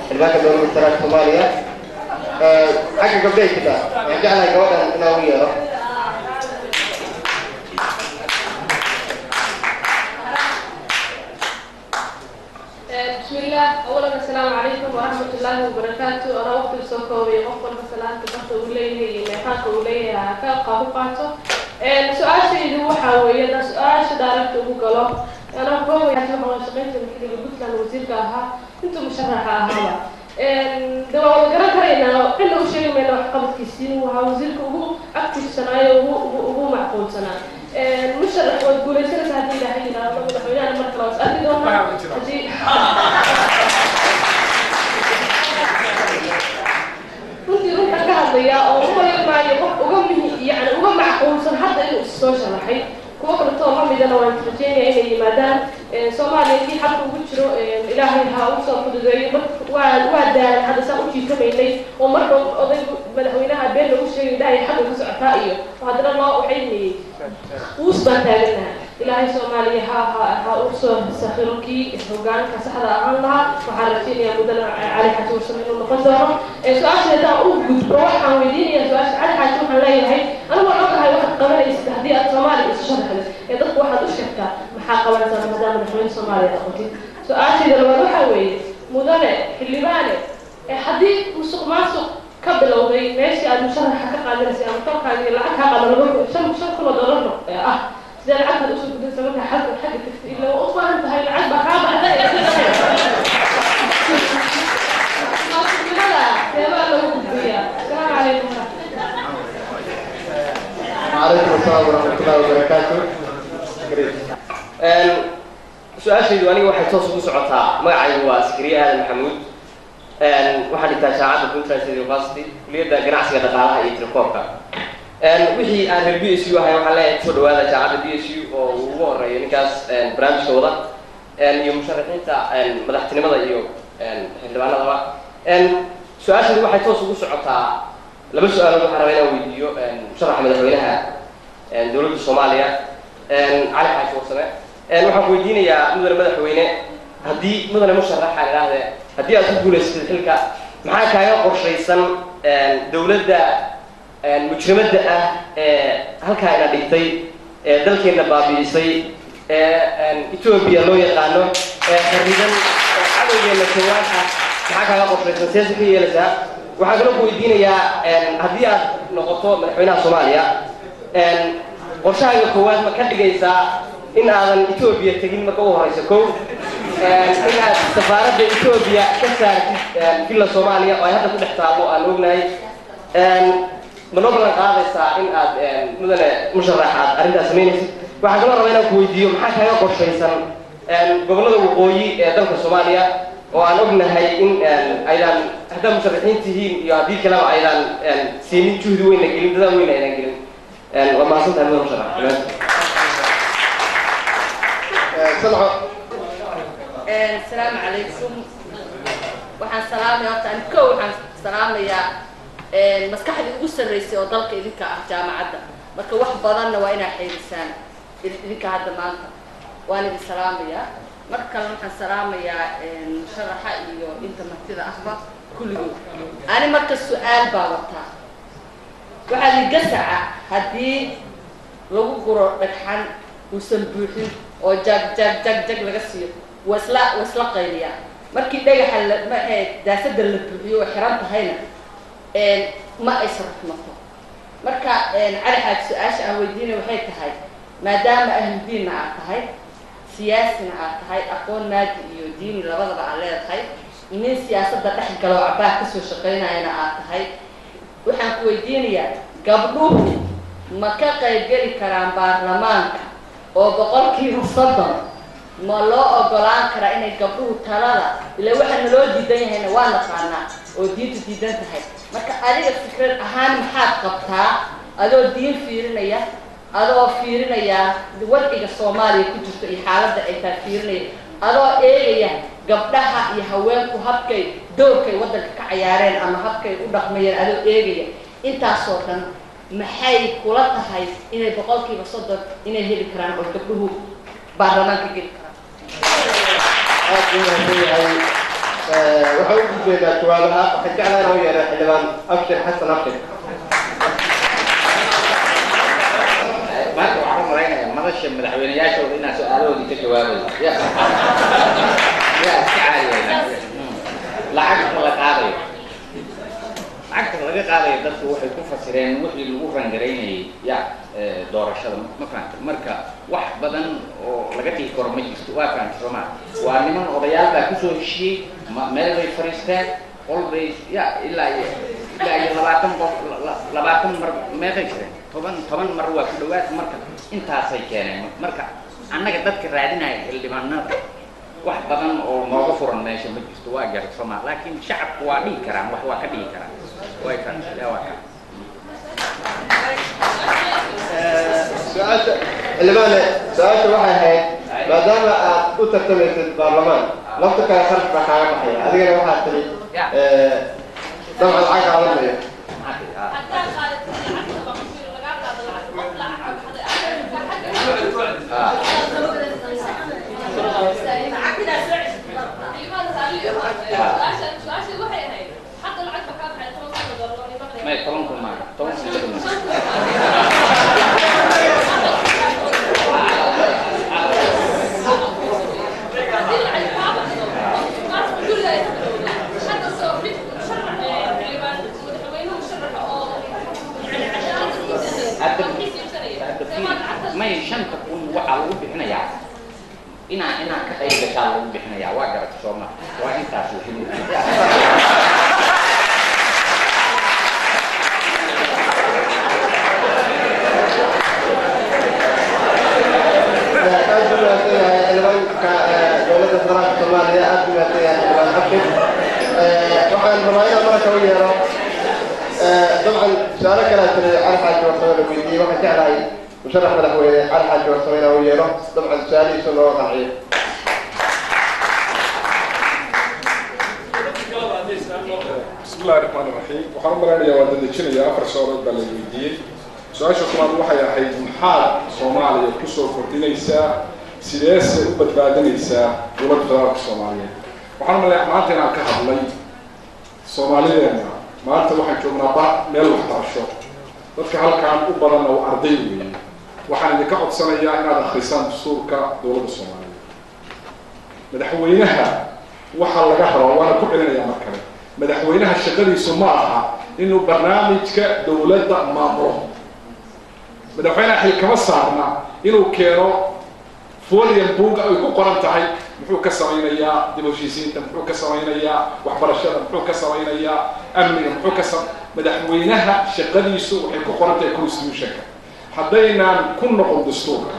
xildhibaanka dowladda federaalka Soomaaliya. Xagga gabdhahay jirtaa, waxaan jeclahay gabadhan inaan u yeero. بسم الله. أولا السلام عليكم ورحمة الله وبركاته. أنا وقت سوكوبي قف والبسلام تبقى وليه ميقاك وليه كالقاه قاتو. su-aashaydu waxaa weeye, da su-aasha daaragta ugu galo, anaa koobaya waxaan shaqaynta xilliga Puntland wasiirka ahaa, intuu musharaxa ahaaba, de waa wada garan karaynaa, cidna u sheegi mayna waxqabadkiisii inuu ahaa wasiirka ugu activesanaayo, ugu macquulsanaa. Musharax waad guulaysanaysaa haddii Ilaahay yidhaahdo. Madaxweynahana mar kale waa is arki doonaa haddii runtii runtan ka hadlaya oo u malayn maayo qof uga mihi, yani uga macquulsan hadda inuu is soo sharaxay, kuwo kaletoo la Midana waan rajeynaya inay yimaadaan Soomaaliya. Kii xalka ugu jiro Ilaahay ha u soo fududeeyo. Waa daalan hadda saan u jiitamaynay oo marka odaygu madaxweynaha been lagu sheegay, dhahay xagga ka socotaa, iyo haddana loo waxaynayay quus baan taaganaha. Ilaahay Soomaaliya ha u soo sakhiro kii hogaanka saxda ahaan lahaa. Waxaan rajeynayaa mudane Cali Xaaji Warsame inuu noqon doono. Su-aasha haddaan u gudbo, waxaan weydiinayaa su-aasha Cali Xaaji. Waxaan leeyahay, anigu waan ogahay waxaad qabanaysid haddii aad Soomaaliya isu sharaxdid ee dadku waxaad u sheegtaa maxaa qabanaysaa maadaama madaxweyne Soomaaliya noqotid. Su-aashayda labaad waxaa weeye, mudane xildhibaane, haddii musuq maasuq ka bilowday meeshii aad musharaxa ka qaadanaysay ama tolkaaga lacag kaa qaada 5,000 oo dollar ah, sidee lacagtaad usoo gudaysa markaa xagga tagtay? Ila waa u baahan tahay, lacag baa kaa baxday. Maasuqnimada seebaa lagu gudbiyaa? Asalaamu calaykum. وعليكم السلام ورحمة الله وبركاته. Su-aashaydu aniga waxay toos ugu socotaa, magacaygu waa Sikriye Aadan Maxamuud, waxaan dhigtaa Jaamacadda Puntland State University, kuliyadda ganacsiga, dhaqaalaha iyo telekoomka. Wixii aan reer BSU ahay waxaan leeyahay kusoo dhawaada jaamacadda BSU, oo uu ugu horeeyo ninkaas barnaamijka wada iyo musharaxiinta madaxtinimada iyo xildhibaanadaba. Su-aashaydu waxay toos ugu socotaa laba su-aalood. Waxaan rabaa inaan weydiiyo musharaxa madaxweynaha dowladda Soomaaliya, Cali Xaaji Warsame. Waxaan ku weydiinayaa, mudane madaxweyne, haddii mudane musharax aan idhaahde, haddii aad ku guulaysatid xilka, maxaa kaaga qorshaysan dowladda mujrimadda ah ee halkaa ina dhigtay, ee dalkeenna baabi'isay, ee Etoobiya loo yaqaano, ee xorridan, ee cadowgeenna koowaad ah? Maxaa kaaga qorshaysan, siyaasa ka yeelaysaa? Waxaan kaloo ku weydiinayaa, haddii aad noqoto madaxweynaha Soomaaliya, qorshahaaga koowaad ma ka dhigaysaa in aadan Etoobiya tegin marka u horeyso, kow, in aad safaaradda Etoobiya ka saartid Villa Soomaaliya oo ay hadda ku dhex taallo aan ognahay? Ma noo ballan qaadaysaa in aad, mudane musharax, aad arrintaas samaynaysid? Waxaan kaloo rabaa inaan ku weydiiyo, maxaa kaaga qorshaysan gobollada waqooyi ee dalka Soomaaliya, oo aan ognahay in aydaan, haddaad musharaxiin tihiin iyo haddii kaleba, aydaan siinin juhdi weynna gelin, dadaal weyn aydaan gelin? Waa mahadsan tahay, mudane musharax. Salxo. Asalaamu calaykum. Waxaan salaamaya horta ani kow, waxaan salaamayaa maskaxdii ugu sarreysay oo dalka idinka ah, jaamacadda. Marka wax badanna waa inaa xeerisaan idinka hadda maanta, waan idin salaamayaa. Marka kalena waxaan salaamayaa musharaxa iyo inta martida ahba kulligood. Ani marka su-aal baa wataa. Waxaa li gasaca haddii lagu guro dhagxan uusan buuxin oo jag jag jag jag laga siiyo, waa isla qayliyaa. Markii dhagaxa la maxay daasada la buuxiyo oo xiran tahayna, ma aysan ruxmato. Marka Cali Xaaji, su-aasha aan weydiinay waxay tahay, maadaama ahlu diinna aad tahay, siyaasina aad tahay, aqoon maadi iyo diini labadaba aad leedahay, nin siyaasadda dhex galo cabaar kasoo shaqaynayana aad tahay, waxaan ku weydiinayaa, gabdhuhu ma ka qaybgeli karaan baarlamaanka oo 30% ma loo ogolaan karaa inay gabdhuhu talada? Ilaa waxaa naloo diidan yahayna waa naqaanaa oo diintu diidan tahay. Marka adiga fikrad ahaan maxaad qabtaa, adoo diin fiirinaya, adoo fiirinaya wadciga Soomaaliya ku jirto iyo xaaladda ay tahay fiirinaya, adoo eegaya gabdhaha iyo haweenku habkay doorkay waddanka ka cayaareen ama habkay u dhaqmayeen, adoo eegaya intaasoo dhan, maxay kula tahay inay 30% inay heli karaan oo gabdhuhu baarlamaanka geli karaan? Aad buu mahadsan yahay. Waxaan u gudbaynaa jawaabaha. Waxaan jeclahay inaan u yeedha xildhibaan Abshir Xasan Abshir. Maanta waxaan u malaynayaa madasha madaxweyneyaashooda inaan su-aalahoodii ka jawaabayo. Ya iska caadi. Lacagta la qaadayo, lacagta laga qaadayo dadku waxay ku fasireen wixii lagu rangaraynayay ya doorashada, ma fahamta? Marka wax badan oo laga dhihi karo ma jirto, waa fahamta sooma? Waa niman odayaal baa kusoo heshiiyey, meel bay fariisteen, qol bay ya ilaa iyo 20 qof, 20 mar meeqay jireen, 10 mar waa ku dhawaad. Marka intaasay keeneen. Marka annaga dadka raadinaya xildhibaanada wax badan oo nooga furan meesha ma jirto, waa garat sooma? Laakiin shacabku waa dhihi karaan, wax waa ka dhihi karaan, way fahamta waa ka. Su-aasha xildhibaane Su-aasha waxay ahayd, maadaama aad u tartamaysid baarlamaan, lafta kale kharash baa kaaga baxaya, adigana waxaad tiri dabcan lacag qaadan mayo. May 10,000 maaha, 10,000. May, 5,000 waxaa lagu bixinayaa inaa ka qayb gashaa lagu bixinayaa. Waa garata sooma? Waa intaas. Aad buu mahadsan yahay xildhibaanka dowladda federaalka Soomaaliya. Aad buu mahadsan yahay xildhibaan Abshir. Waxaan rabaa inaan marka u yeero, dabcan su-aalo kalaa jiray Cali Xaaji Warsame la weydiiyey. Waxaan jeclahay musharax madaxweyne Cali Xaaji Warsame inaan u yeero, dabcan su-aalihiisu looga qanciyo. Bismi illahi raxmaan iraxiim. Waxaan u malaynayaa waa dadejinayaa. Afar su-aalood baa la weydiiyey. Su-aasha koowaad waxay ahayd, maxaad Soomaaliya kusoo kordhinaysaa, sideese u badbaadinaysaa dowladda federaalka Soomaaliyeed? Waxaan u malaya maanta inaan ka hadlay Soomaalideena. Maanta waxaan joognaa ba meel waxbarasho, dadka halkaan u badanna waa arday weeye. Waxaan idinka codsanayaa inaad akhrisaan dastuurka dowladda Soomaaliyeed. Madaxweynaha waxaa laga rabaa, waana ku celinayaa mar kale, madaxweynaha shaqadiisu ma aha inuu barnaamijka dowladda maamulo. Madaxweynaha xil kama saarna inuu keeno folium book ay ku qoran tahay muxuu ka samaynayaa dib u heshiisiinta, muxuu ka samaynayaa waxbarashada, muxuu ka samaynayaa amniga, muxuu ka sam. Madaxweynaha shaqadiisu waxay ku qoran tahay constitutionka. Haddaynaan ku noqon dastuurka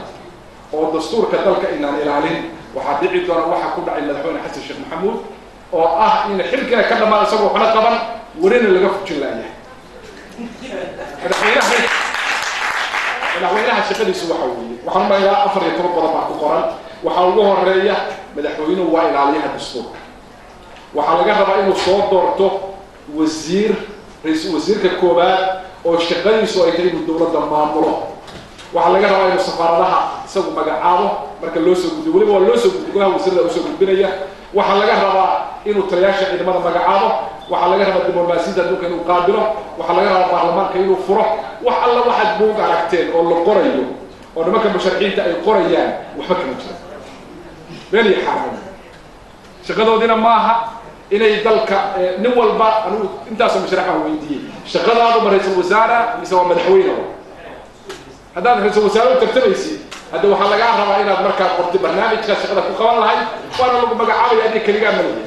oo dastuurka dalka inaan ilaalin, waxaa dhici doona waxa ku dhacay madaxweyne Xasan Sheekh Maxamuud, oo ah in xilkina ka dhammaada isagoo waxna qaban, welina laga fujin la'yahay. Madaxweynaha shaqadiisu waxa weeye, waxaan umalayaa 14 qodob baa ku qoran. Waxaa ugu horeeya, madaxweynuhu waa ilaaliyaha dastuurka. Waxaa laga rabaa inuu soo doorto wasiir, ra-iisul wasiirka koowaad, oo shaqadiisu ay tahay inuu dowladda maamulo. Waxaa laga rabaa inuu safaaradaha isagu magacaabo marka loo soo gudbiyo, weliba waa loo soo gudbiyo, golaha wasiirada usoo gudbinaya. Waxaa laga rabaa inuu taliyaasha ciidamada magacaabo. Waxaa laga rabaa diblomaasiyadda adduunka inuu qaabilo. Waxaa laga rabaa baarlamaanka inuu furo. Wax alla waxaad buug aragteen oo la qorayo oo nimanka musharaxiinta ay qorayaan waxba kama jiraan, been iyo xaaraan. Shaqadoodina maaha inay dalka nin walba. Anigu intaasoo musharax baan weydiiyey, shaqadaadu ma ra-iisul wasaare mise waa madaxweyne? Haddaad ra-iisul wasaare u tartamaysid, hadda waxaa lagaa rabaa inaad markaa qorti barnaamijkaa shaqada ku qaban lahayd, waana lagu magacaabaya, adiga keligaa malihi.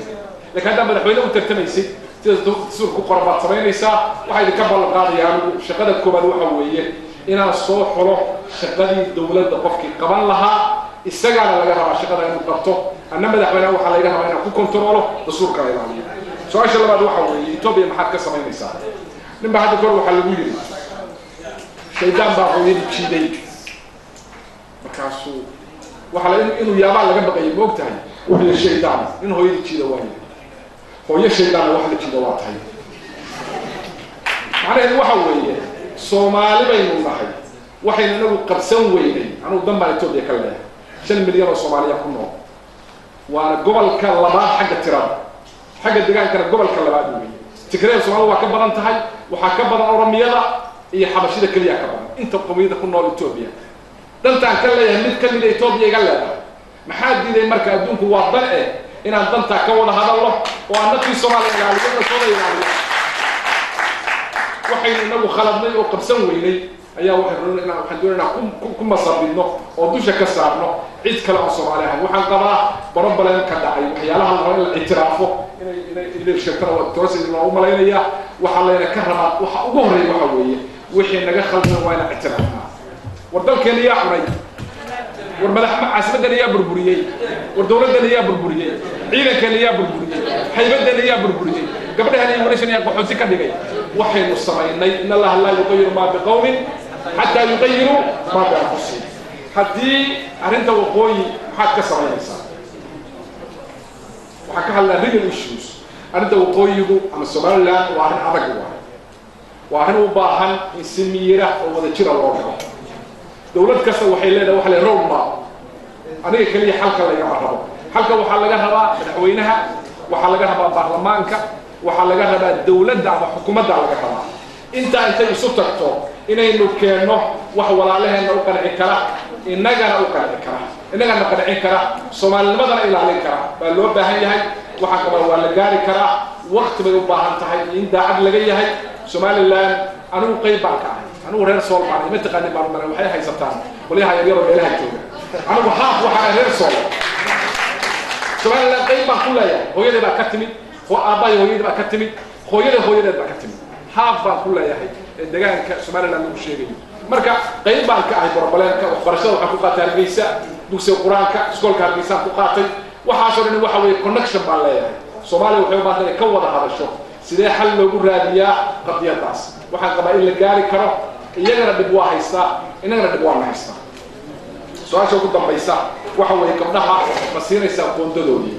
Lakin haddaad madaxweyne u tartamaysid, sida dastuur ku qoran baad samaynaysaa. Waxaa idinka ballan qaadaya anigu, shaqada koowaad waxa weeye inaan soo xulo shaqadii dowladda qofkii qaban lahaa. Isagaana laga rabaa shaqada inuu qabto. Anna madaxweyneha waxaa laga rabaa inaan ku kontaroolo dastuurka la ilaaliyo. Su-aasha labaad waxa weeye, Etoobiya maxaad ka samaynaysaa? Nin baa hadda kahor waxaa lagu yidhi, shaydaan baa hooyadii jiiday. Markaasuu waxaa la inuu yaabaa laga baqayay, ma og tahay? Wuxuu yidhi, shaydaan nin hooyadii jiida waaye, hooyo shaydaanna wax la jiida waa tahay. Macnaheedu waxa weeye, Soomaali baynu nahay, waxaynu inagu qabsan weynay. Anugu dan baan Etoobiya ka leeyahay. 5 milyan oo Soomaaliya ku nool, waana gobolka labaad xagga tirada, xagga degaankana gobolka labaad weeye. Tigreeda Soomaalida waa ka badan tahay, waxaa ka badan Oromiyada iyo Xabashida keliya ka badan inta qowmiyada ku nool Etoobiya. Dantaan ka leeyahay mid kamida Etoobiya iga leedahay. Maxaa diiday marka? Adduunku waa dan eh inaan dantaa ka wada hadalno oo aan dadkii Soomaaliya ilaaliyo, sooda ilaaliyo. Waxaynu inagu khaladnay oo qabsan weynay ayaa waxay rabnaa inaan, waxaan doonaynaa ku masabidno oo dusha ka saarno cid kale oo Soomaali ahayn. Waxaan qabaa problem ka dhacay, waxyaalaha la rabo in la ictiraafo, inay sheegtana waa toos loo malaynayaa. Waxaa layna ka rabaa, waxa ugu horreeya waxa weeye, wixii naga khaldan waa inaan ictiraafnaa. War dalkeena yaa cunay? War madax caasimaddan yaa burburiyey? War dowladdan yaa burburiyey? Ciidankeena yaa burburiyey? Haybaddana yaa burburiyey? Gabdhahan iyo wiilashan yaa qaxooti ka dhigay? Waxaynu samaynay, in Allaha laa yuqayiru maa biqawmin xataa yuqayiruu maa bianfusihim. Haddii arrinta waqooyi maxaad ka samaynaysaa? Waxaan ka hadlaa real issues. Arrinta waqooyigu ama Somaliland waa arrin adag, waay waa arrin u baahan in si miira oo wada jira loo galo. Dowlad kasta waxay leedahay waxa la road map. Aniga keliya xalka lagama rabo. Xalka waxaa laga rabaa madaxweynaha, waxaa laga rabaa baarlamaanka, waxaa laga rabaa dowladda ama xukuumadda laga rabaa. Intaa intay isu tagto inaynu keenno wax walaalaheenna u qanci kara, innagana u qanci kara, innagana qancin kara, soomaalinimadana ilaalin kara baa loo baahan yahay. Waxaan qabaa waa la gaari karaa, waqti bay u baahan tahay in daacad laga yahay. Somaliland anigu qayb baan ka ahay. Anigu reer Sool baan ahay, ma taqaanin baan maray. Waxay haysataan qolyaha yaryaro meelaha jooga. Anigu haaf waxaan ahay reer Sool. Somaliland qayb baan ku leeyahay. Hooyaday baa ka timid, aabbahay hooyadii baa ka timid, hooyada hooyadeed baa ka timid. Haaf baan ku leeyahay ee deegaanka Somaliland lagu sheegayo. Marka qayb baan ka ahay problemka. Waxbarashada waxaan ku qaatay Hargeysa, dugsiga qur-aanka, iskoolka Hargeysaan ku qaatay. Waxaasoo dhan waxa weeye connection baan leeyahay. Soomaaliya waxay u baahan inay ka wada hadasho sidee xal loogu raadiyaa qadiyadaas. Waxaan qabaa in la gaari karo. Iyagana dhib waa haystaa, innagana dhib waa na haystaa. Su-aasha ugu dambaysa waxa weeye, gabdhaha ma siinaysaa qoondadoodii?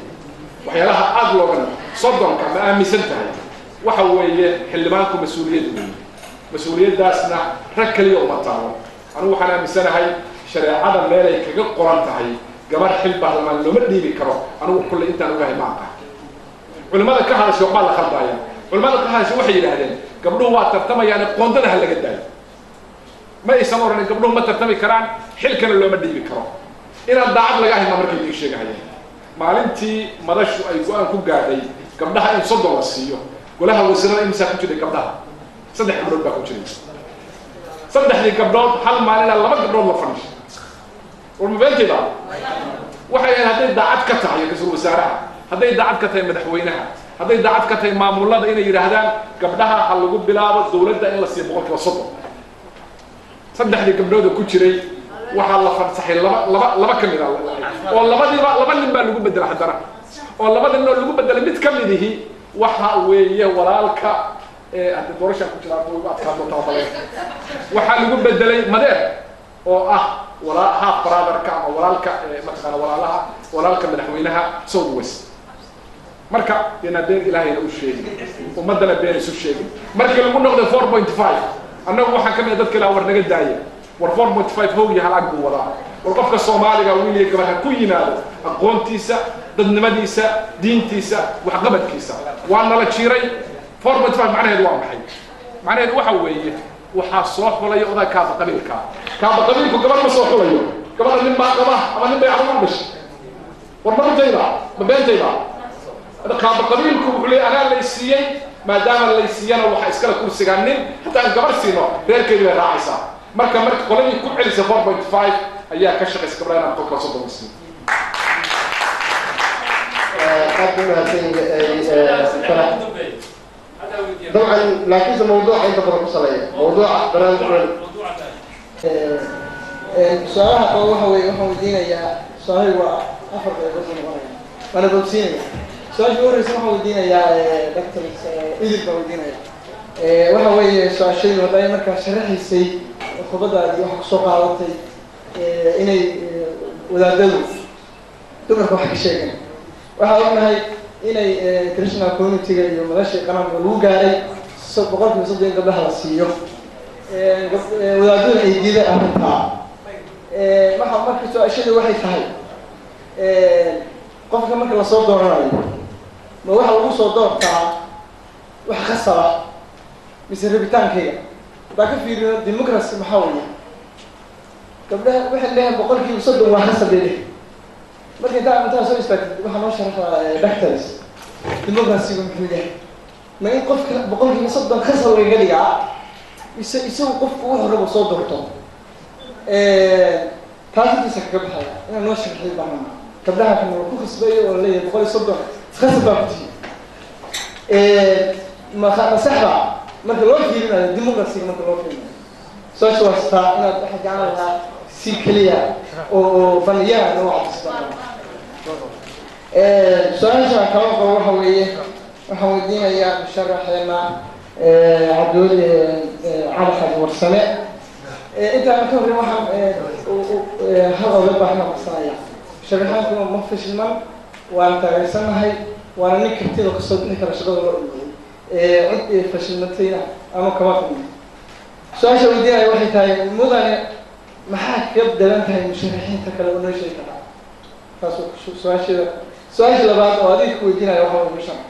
Waxyaalaha aada looga naxo, 30-ka ma aaminsan tahay? Waxa weeye xildhibaanku mas-uuliyad weeye, mas-uuliyaddaasna rag keliya uma taalo. Anigu waxaan aaminsanahay shareecada meelay kaga qoran tahay gabar xil baarlamaan looma dhiibi karo. Anigu kulley intaan ogahay ma aqaan. Culimmada ka hadashay waxbaa la khaldaya. Culimmada ka hadashay waxay yidhaahdeen gabdhuhu waa tartamayaan, qoondada ha laga daayo. Ma aysan odhanin gabdhuhu ma tartami karaan, xilkana looma dhiibi karo. Inaan daacad laga ahayn baa markay idiin sheegahayeen. Maalintii madashu ay go-aan ku gaadhay gabdhaha in 30 la siiyo, golaha wasiirada imisaa ku jiray gabdhaha? Saddex gabdhood baa ku jiray. Saddexdii gabdhood hal maalina laba gabdhood la fadhiishay. War ma beentayda? Waxay ahayd hadday daacad ka tahay ra-iisul wasaaraha, hadday daacad ka tahay madaxweynaha, hadday daacad ka tahay maamulada, inay yidhaahdaan gabdhaha ha lagu bilaabo dowladda in la siiyo 100%. Saddexdii gabdhooda ku jiray waxaa la fansaxay laba ka mid a, oo labadiiba laba nin baa lagu bedelay haddana, oo labada nin oo lagu bedelay mid ka mid ihi waxa weeye walaalka hadda doorashaan ku jiraa ugu adkaan doontaa badan. Waxaa lagu bedelay Madeer oo ah walaa half brotherka ama walaalka, mataqaana, walaalaha walaalka madaxweynaha South West. Marka yana been ilaahayna u sheegin, ummaddana been isu sheegin. Markii lagu noqday 4.5, annagu waxaan ka mid ah dadka ilaa war naga daaya, war 4.5 hoog iyo halaag buu wadaa. War qofka Soomaaliga wiil iyo gabar ha ku yimaado aqoontiisa, dadnimadiisa, diintiisa, waxqabadkiisa. Waa nala jiiray. 4.5 macnaheedu waa maxay? Macnaheedu waxa weeye waxaa soo xulaya odaa kaaba qabiilka. Kaaba qabiilku gabar ma soo xulayo. Gabadha nin baa qaba ama nin bay carruur u dhashay. War ma runtayda ma beentayda? Kaaba qabiilku wuxuu leeyahay anaa lay siiyey, maadaama lay siiyana waxaa iskale kursigaa nin. Hataa aan gabar siino reerkeedu bay raacaysaa. Marka qoladii ku celisay 4.5 ayaa ka shaqaysa gabdhaha inaan 30% siin. Aad buu mahadsan yahay Farax dabcan, laakiinse mawduuca inta badan ku saleeya mawduuca barnaamijka. Su-aalaha qaba waxa weye, waxaan weydiinayaa su-aalahi waa afar qaybood buu noqonaya, waana boobsiinaya. Su-aasha ugu horreysa waxaan weydiinayaa Doctor Idil baan weydiinaya. Waxa weeye su-aashaydu, hadda ay markaa sharaxaysay khudbadaadii waxaa kusoo qaadatay inay wadaadadu dumarka wax ka sheegeen. Waxaa ognahay inay international community-ga iyo madashii qaranka lagu gaaray 30% in gabdhaha la siiyo, wadaadaduna ay diideen arrintaa. Waxa marka su-aashadu waxay tahay, qofka marka lasoo dooranayo ma waxa lagu soo doortaa wax khasaba mise rabitaankayga? Haddaan ka fiirino democracy maxaa weeye, gabdhaha waxay leeyahay 30% waa khasab bay leeyahay. Marka intaa soo istaagtid waxaa noo sharaxdaa doctors democracy-gu muxuu yahay? Ma in qofka 30% khasab lagaga dhigaa mise isagu qofku wuxuu rabo soo doorto? Taas intiisa kaga baxaya inaan noo sharaxday baan. Gabdhaha kan waa ku khasbayo oo laleeyahay 130 khasab baa ku tihi, ma saxba marka loo fiirinayo democracy-ga? Marka loo fiirinayo su-aasha waa sitaa inaad waxaa jeclaan lahaa si keliya oo faniyaha noo cadisba. Su-aasha kala qabo waxa weeye, waxaan weydiinayaa musharaxeena Cabdiweli Cali Xaji Warsame. Intaan ka horreyn waxaan dharbaaxna qabsanaya. Musharaxiintuna ma fashilman, waana taageersanahay, waana nin kartida kasoo bixi kara shaqada loo dhigay. Cid ay fashilmatayna ama kama qabno. Su-aasha weydiinaya waxay tahay, mudane, maxaa kaga bedelan tahay musharaxiinta kale oo noo sheegi karaa? Taas waa su-aasheeda. Su-aasha labaad oo adiga ku weydiinaya waxa waye, musharax,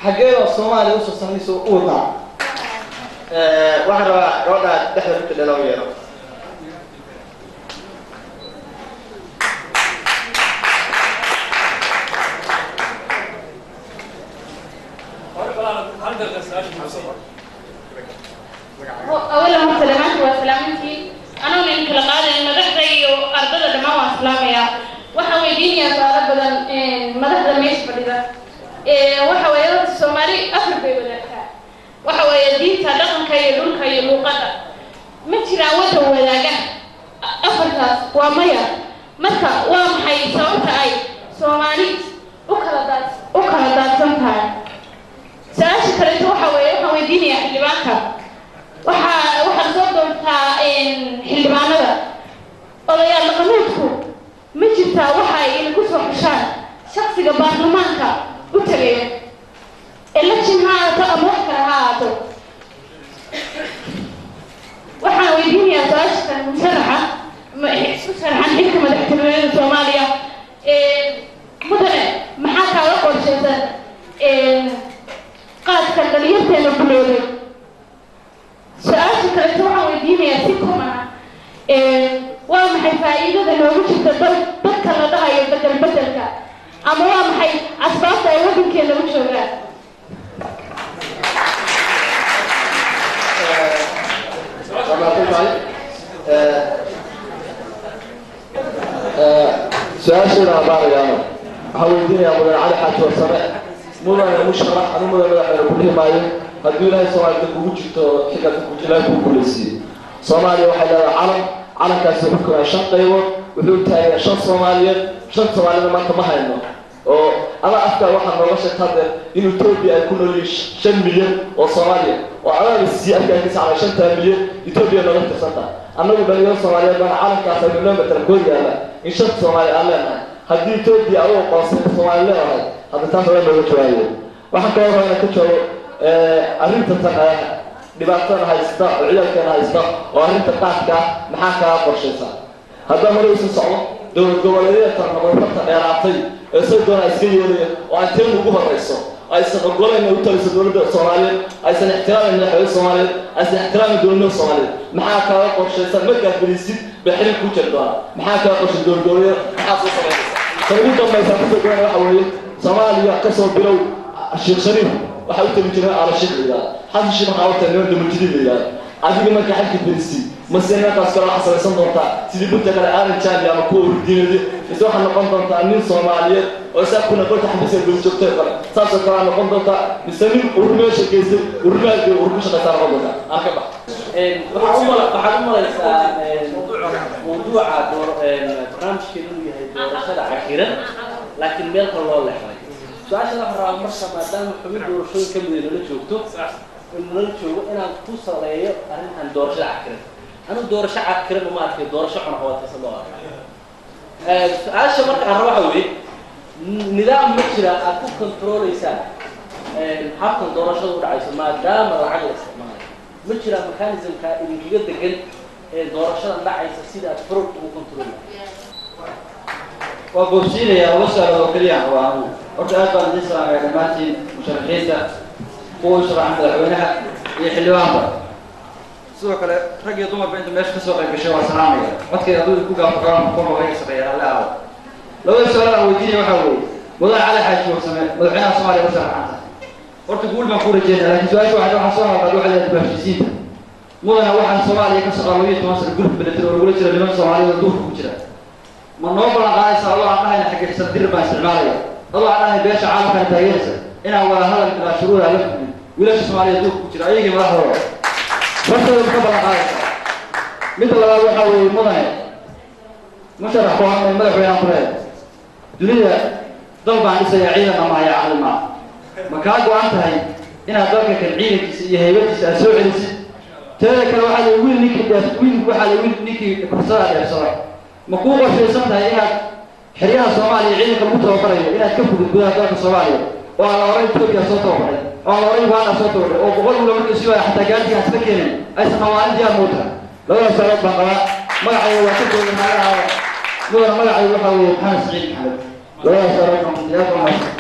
xageeda Soomaaliya usoo samayso u wadaa? Waxaan rabaa gabadha dhexda ku jidha inoo yeero. Awalan horta dhammaantii waa salaamantii, anoona in kala qaadayn madaxda iyo ardada, dhammaan waan salaamayaa. Waxaan weydiinayaa su-aalo badan madaxda meesha fadhida. Waxa weeye, horta Soomaali afar bay wadaagtaa, waxa weeye diinta, dhaqanka iyo dhulka iyo luuqadda. Ma jiraan waddan wadaaga afartaas? Waa maya. Marka waa maxay sababta ay Soomaali u kala daadsan tahay? Su-aasha kaleeto waxa weeye, waxaan weydiinayaa xildhibaanka, waxaad soo doontaa xildhibaanada odayaal dhaqameedku, ma jirtaa waxa ay idinku soo xushaan shaksiga baarlamaanka u tagaya, election ha ahaato ama wax kale ha ahaato? Waxaan weydiinayaa su-aasha kale musharaxa u sharaxan xilka madaxtinimada Soomaaliya. Mudane, maxaa kaaga qorshaysan qaadkan dhalinyarteena bilowday? Su-aasha kaleeto waxaan weydiinayaa si kumana, waa maxay faa'iidada noogu jirta dal dadka la dhahayo bedel bedelka, ama waa maxay asbaabta ay waddankeena u joogaan? Waa mahadsan tahay. Su-aasheeda abaarayaano waxaan weydiinayaa mudane Cali Xaaji Warsame. Mudane musharax, anu mudane madaxweyne ku dhihi maayo, haddii Ilaahay Soomaalida kugu jirto xilka Ilaahay kugu guuleysiiyey. Soomaaliya waxay leedahay calan, calankaasi wuxuu koraa shan qaybood, wuxuu taagan shan Soomaaliyeed. Shan Soomaalida maanta ma hayno, oo ama afka waxaa nooga sheegta haddeer in Etoobiya ay ku nool yihiin 5 milyan oo Soomaaliya, oo adaada siiye afka ay ka sacday 5-taa milyan Etoobiya nooga tirsantaa. Annagu dhalinyaro Soomaaliyeed baana, calankaas aynu noo matala koor yaalla in shan Soomaali aan leenahay. Haddii Etoobiya adoo qoonsan Soomaali leedahay, hadda taas adaa nooga jawaabayo. Waxaan kaloo rabaa inaan ka jawaabo arrinta tan dhibaatadan haysta oo ciyaalkeena haysta, oo arrinta qaadka ah, maxaa kaga qorshaysa haddaa hore isu socdo dowlad goboleedyada tan noqofarta dheeraatay ee say doonaa iska yeelaya, oo ay teen ugu horreyso, aysan ogolayn inay u taliso dowladda Soomaaliyeed, aysan ixtiraamin madaxweyne Soomaaliyeed, aysan ixtiraamin dowladnimada Soomaaliyeed? Maxaa kaaga qorshaysan markaad fadhiisid bay xiriir kuu jiri doonaa? Maxaa kaaga qorshay dowlad goboleedyada? Maxaa soo samaynaysa? Tan ugu dambaysa kusoo goynaya waxa weeye, Soomaaliya kasoo bilow Sheekh Shariif waxaa u tali jiray Aala Sheekh la yidhahda, Xasan Sheekh waxaa u tali niman Damajidid la yidhahda. Adiga marka xalka fadhiisid, mase nimankaas kale waxaa samaysan doontaa sidii bunta kale Aaran Jaali ama kuwa urdiinadi, mise waxaa noqon doontaa nin Soomaaliyeed oo isaa kuna qorta xafiiska dul joogtay kale, saasoo kale aa noqon doontaa, mise nin urur meesha geystay, ururmaadka urur ku shaqaysaa noqon doontaa? Aan ka bax. Waxaad u malaysaa mawduuca barnaamijkeenu inuu yahay doorashada cakiran, laakiin meel kale loo leexday. Su-aasha waxaan rabaa marka, maadaama xubin doorashooyin ka mid nala joogto, nala joogo, inaan ku saleeyo arrintan doorashada cakiran. Anigu doorasho cakiran uma arkay, doorasho cunaqabataysan loo arkay. Su-aasha marka aan rabo waxa weeye, nidaam ma jira aad ku controleysaan habkan doorashada u dhacayso, maadaama lacag la isticmaalayo? Ma jiraa mechanismka idinkaga degan ee doorashadan dhacaysa sida aad fraud ugu control? Waa boobsiinayaa, laba su-aalood oo keliya aan rabaa anigu. Horta aad baan idiin salaamaya dhammaantiin, musharaxiinta, kuwa u sharaxan madaxweynaha iyo xildhibaanba, sidoo kale rag iyo dumarba inta meesha kasoo qayb gashay waa salaamaya. Codkayga hadduu ku gaafo kalaan korba iga shaqeeya alle aado. Labada su-aal aan weydiinaya waxaa weeye, mudane Cali Xaaji Warsame, madaxweynaha Soomaaliya u sharaxanta, horta guul baan ku rajeynaya, laakiin su-aasha waxaa soo harqad waxaa leedahay heshiisiinta. Mudane, waxaan Soomaaliya ka socdaa 12 sano guluf military oo lagula jira niman Soomaaliyada duurka ku jira. Ma noo ballan qaadaysa, adoo aan dhahayna xagga dir baan isticmaalaya, adoo aan dhahay beesha caalamkana taageeraysa, inaan wada hadal bilaa shuruuda la fudin wiilasha Soomaaliya duurka ku jira ayagii madaxdooda hortooda? Ma ka ballan qaadaysa? Midda labaad waxaa weeye, mudane musharax ku hadlay madaxweynehan ku leeyahay, dunida dal baan dhisayaa, ciidan ama haya caqli maa. Ma kaa go-an tahay inaad dalka kan ciidankiisa iyo haybadiisa aad soo celisid? Teeda kale waxaa la wiil ninkii dheef wiil, waxaa la wiil ninkii kursadaa dheefsada. Ma kuu qorshaysan tahay inaad xeryaha Soomaaliya ciidanka lagu tababarayo inaad ka fudud gudaha dalka Soomaaliya, oo aan la oran Ethiopia soo tababaray, oo aan la oran Uganda soo tababaray, oo 100 wiil markii sii waaya xataa gaarsiga aan isla keenin aysan mawaalin diyaar muuta? Labadaas su'aalood baan qabaa. Magacayga waa ka gooyay magaca mudana. Magacayga waxaa weeye Maxamed Siciid Maxamed. Labadaas su'aalood baan aad baan mahadsan.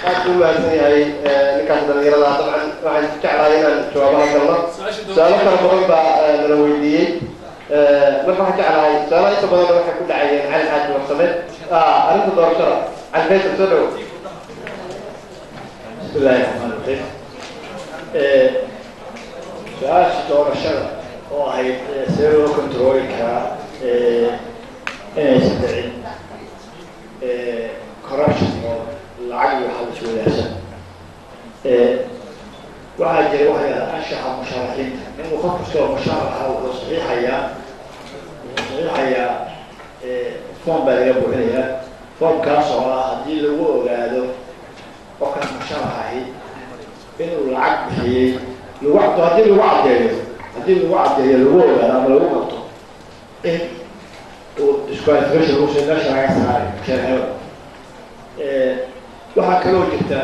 Aad buu mahadsan yahay ninkaas dhalinyarada. Dabcan waxaan jeclahay inaan jawaabaha galno. Su-aalo fara badan baa nala weydiiyey, marka waxaan jeclahay su-aalaha inta badanna waxay ku dhacayeen Cali Xaaji Warsame, arrinta doorashada. Cali Faysal, soo dhawo. بسم الله الرحمن الرحيم. Su-aasha doorashada oo ahayd see loo controli karaa inaysan dhicin corruption oo lacag iyo waxa la iswadaagsan, waxaa jira waxa yidhahda anshaxa musharaxiinta, inuu qof kasta oo musharaxa wuxuu saxiixayaa form baa laga buuxinayaa. Formkaas oo ah haddii lagu ogaado qofkaas musharax ahi inuu lacag bixiyey, lagu haddii lagu caddeeyo lagu ogaado ama lagu qabto, in uu disqualification lagu soo meesha laga saaray musharaxnimada. Waxaa kaloo jirta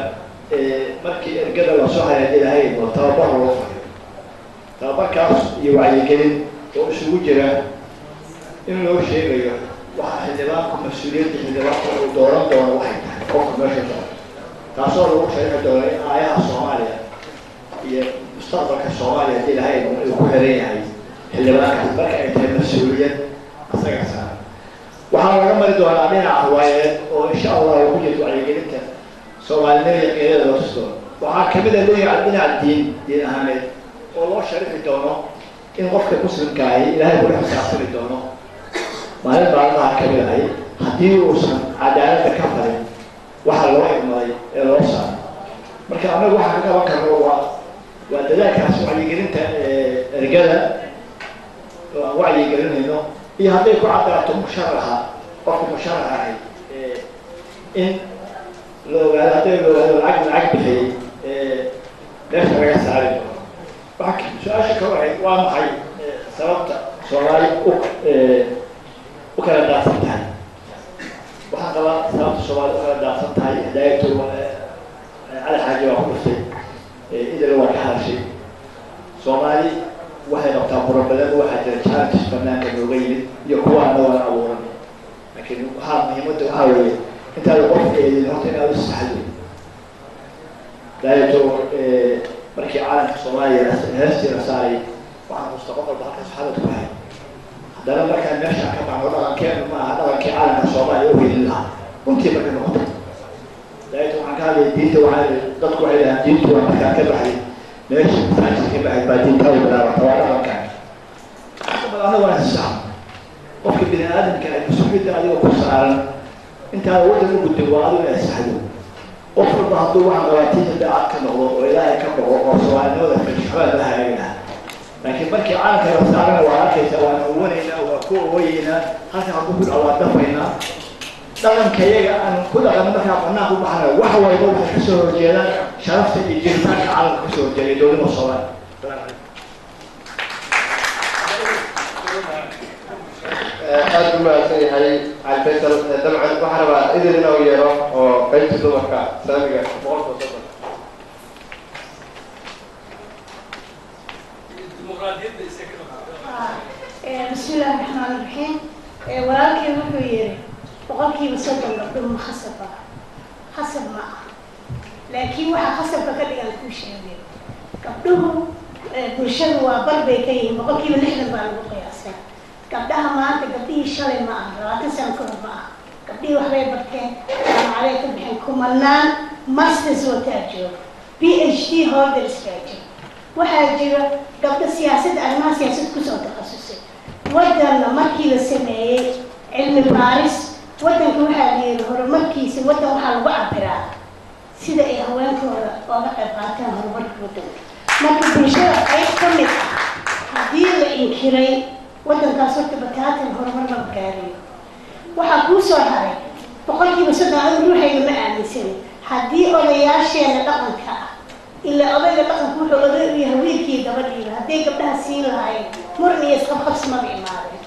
markii ergada lasoo haray Ilaahay oo tababar loo fariyo, tababarkaas iyo wacyigelin oo isugu jira in loo sheegayo waxa xildhibaanku mas-uuliyadda xildhibaanku uu dooran doono waxay tahay qofka meesha doono, taasoo lagu sharixi doono in aayaha Soomaaliya iyo mustaqbalka Soomaaliya haddii Ilaahay uu ku xiran yahay xildhibaankaas. Marka ay tahay mas-uuliyad asaga saaran, waxaa laga mari doonaa dhinaca hawaayeed oo insha Allah ku jirto wacyigelinta Soomaalinimada iyo qiirada loo tusi doono. Waxaa kamid a dhinaca diin ahaaneed oo loo sharixi doono in qofka muslimka ahi Ilaahay kula xisaabtami doono maalin maalmaha kamid ahay haddii uusan cadaaladda ka falin waxa loo igmaday ee loo saaray. Marka annagu waxaan ka qaban karno waa dadaalkaas wacyigelinta ergada oo aan wacyigelinayno, iyo hadday ku caddaato musharaxa, qofka musharaxa ahi in la ogaado, hadday la ogaado lacag bixiyey, meesha laga saari doono. Waxa su-aasha ka wahay waa maxay sababta Soomaali u kala daadsan tahay? Waxaan qabaa sababta Soomaali u kala daadsan tahay hidaayatu Cali Xaaji waa ku dhuftay, Idil waa ka hadashay. Soomaali waxay qabtaa problem. Waxaa jira challenges banaanka nooga yimid iyo kuwa anagoona abuuran, laakiin waxaa muhiimadda waxaa weeye intaada qof eedin horta inaad u saxdo daayato. Markii calanka Soomaaliya heestii la saaray, waxaan xusta qof walba halkaas xabad ku hay. Haddana markaan meeshaan ka baxno, dhaqankeenu ma aha dhaqankii calanka Soomaaliya u helin lahaa runtii markay noqotay. Daayato waxaan ka hadlaya diinta. Waxaa dadku waxay dhahaan diintu waa markaan ka baxay meesha masaajidka ka baxay baa diintaadu bilaabata. Waa dhaqankan inta badan anaguna sax qofka bini aadamka ah mas-uuliyadda adiga ku saaran intaada waddan u gudbin waa adigu inaad saxdo. Qof walba hadduu waxaan qabaatiisa daacad ka noqdo oo Ilaahay ka boqo oo Soomaalinimada waxbaa la hagaagi lahaa. Laakiin markii calanka la saarana waa arkaysa, waan owanaynaa, waa ku owayeynaa, halkan hadduu ku dhaco waa dafaynaa. Dhaqanka iyaga aan ku dhaqano markaa banaanka u baxana wax walba waxay kasoo horjeedaan sharafta iyo jiritaanka calanka kasoo horjeeday dowladda Soomaaliya. Aad buu mahadsan yahay Cali Faysal. Dabcan waxaan rabaa Idil inuu yeero oo qaybta dumarka saamiga 30%. Bismi illaahi raxmaan raxiim. Walaalkii wuxuu yiri 30% gabdho ma khasab ah? Khasab ma ah, laakiin waxaa khasabka ka dhigan kuu sheegay. Gabdhuhu bulshadu waa bar bay ka yihiin, 60% baa lagu qiyaasaa gabdhaha maanta. Gabdhihii shalay ma aha, 20 sano ka hor ma aha. Gabdhihii waxbay barteen, jaamacaday ka baxeen, kumanaan masters wataa jooga, PhD holders baa jira. Waxaa jira gabdho siyaasadda, arrimaha siyaasad kusoo takhasusay. Waddanna markii la sameeyey cilmi baaris waddanka, waxaa la yidhi horumarkiisa waddan waxaa lagu cabiraa sida ay haweenkooda ooga qayb qaataan horumarka waddanka. Marka bulshada qayb ka mid ah haddii la inkiray, waddankaas horta bataatan horumar lama gaarayo. Waxaa kuu soo haray 30%. Adigu ruuxayga ma aaminsanin haddii odayaasheena dhaqanka ah Ilaa odayga dhaqanku wuxuu oday u yahay wiilkii gabadhiiba. Hadday gabdhaha siin lahaayeen, muran iyo isqabqabsi maba imaadeen.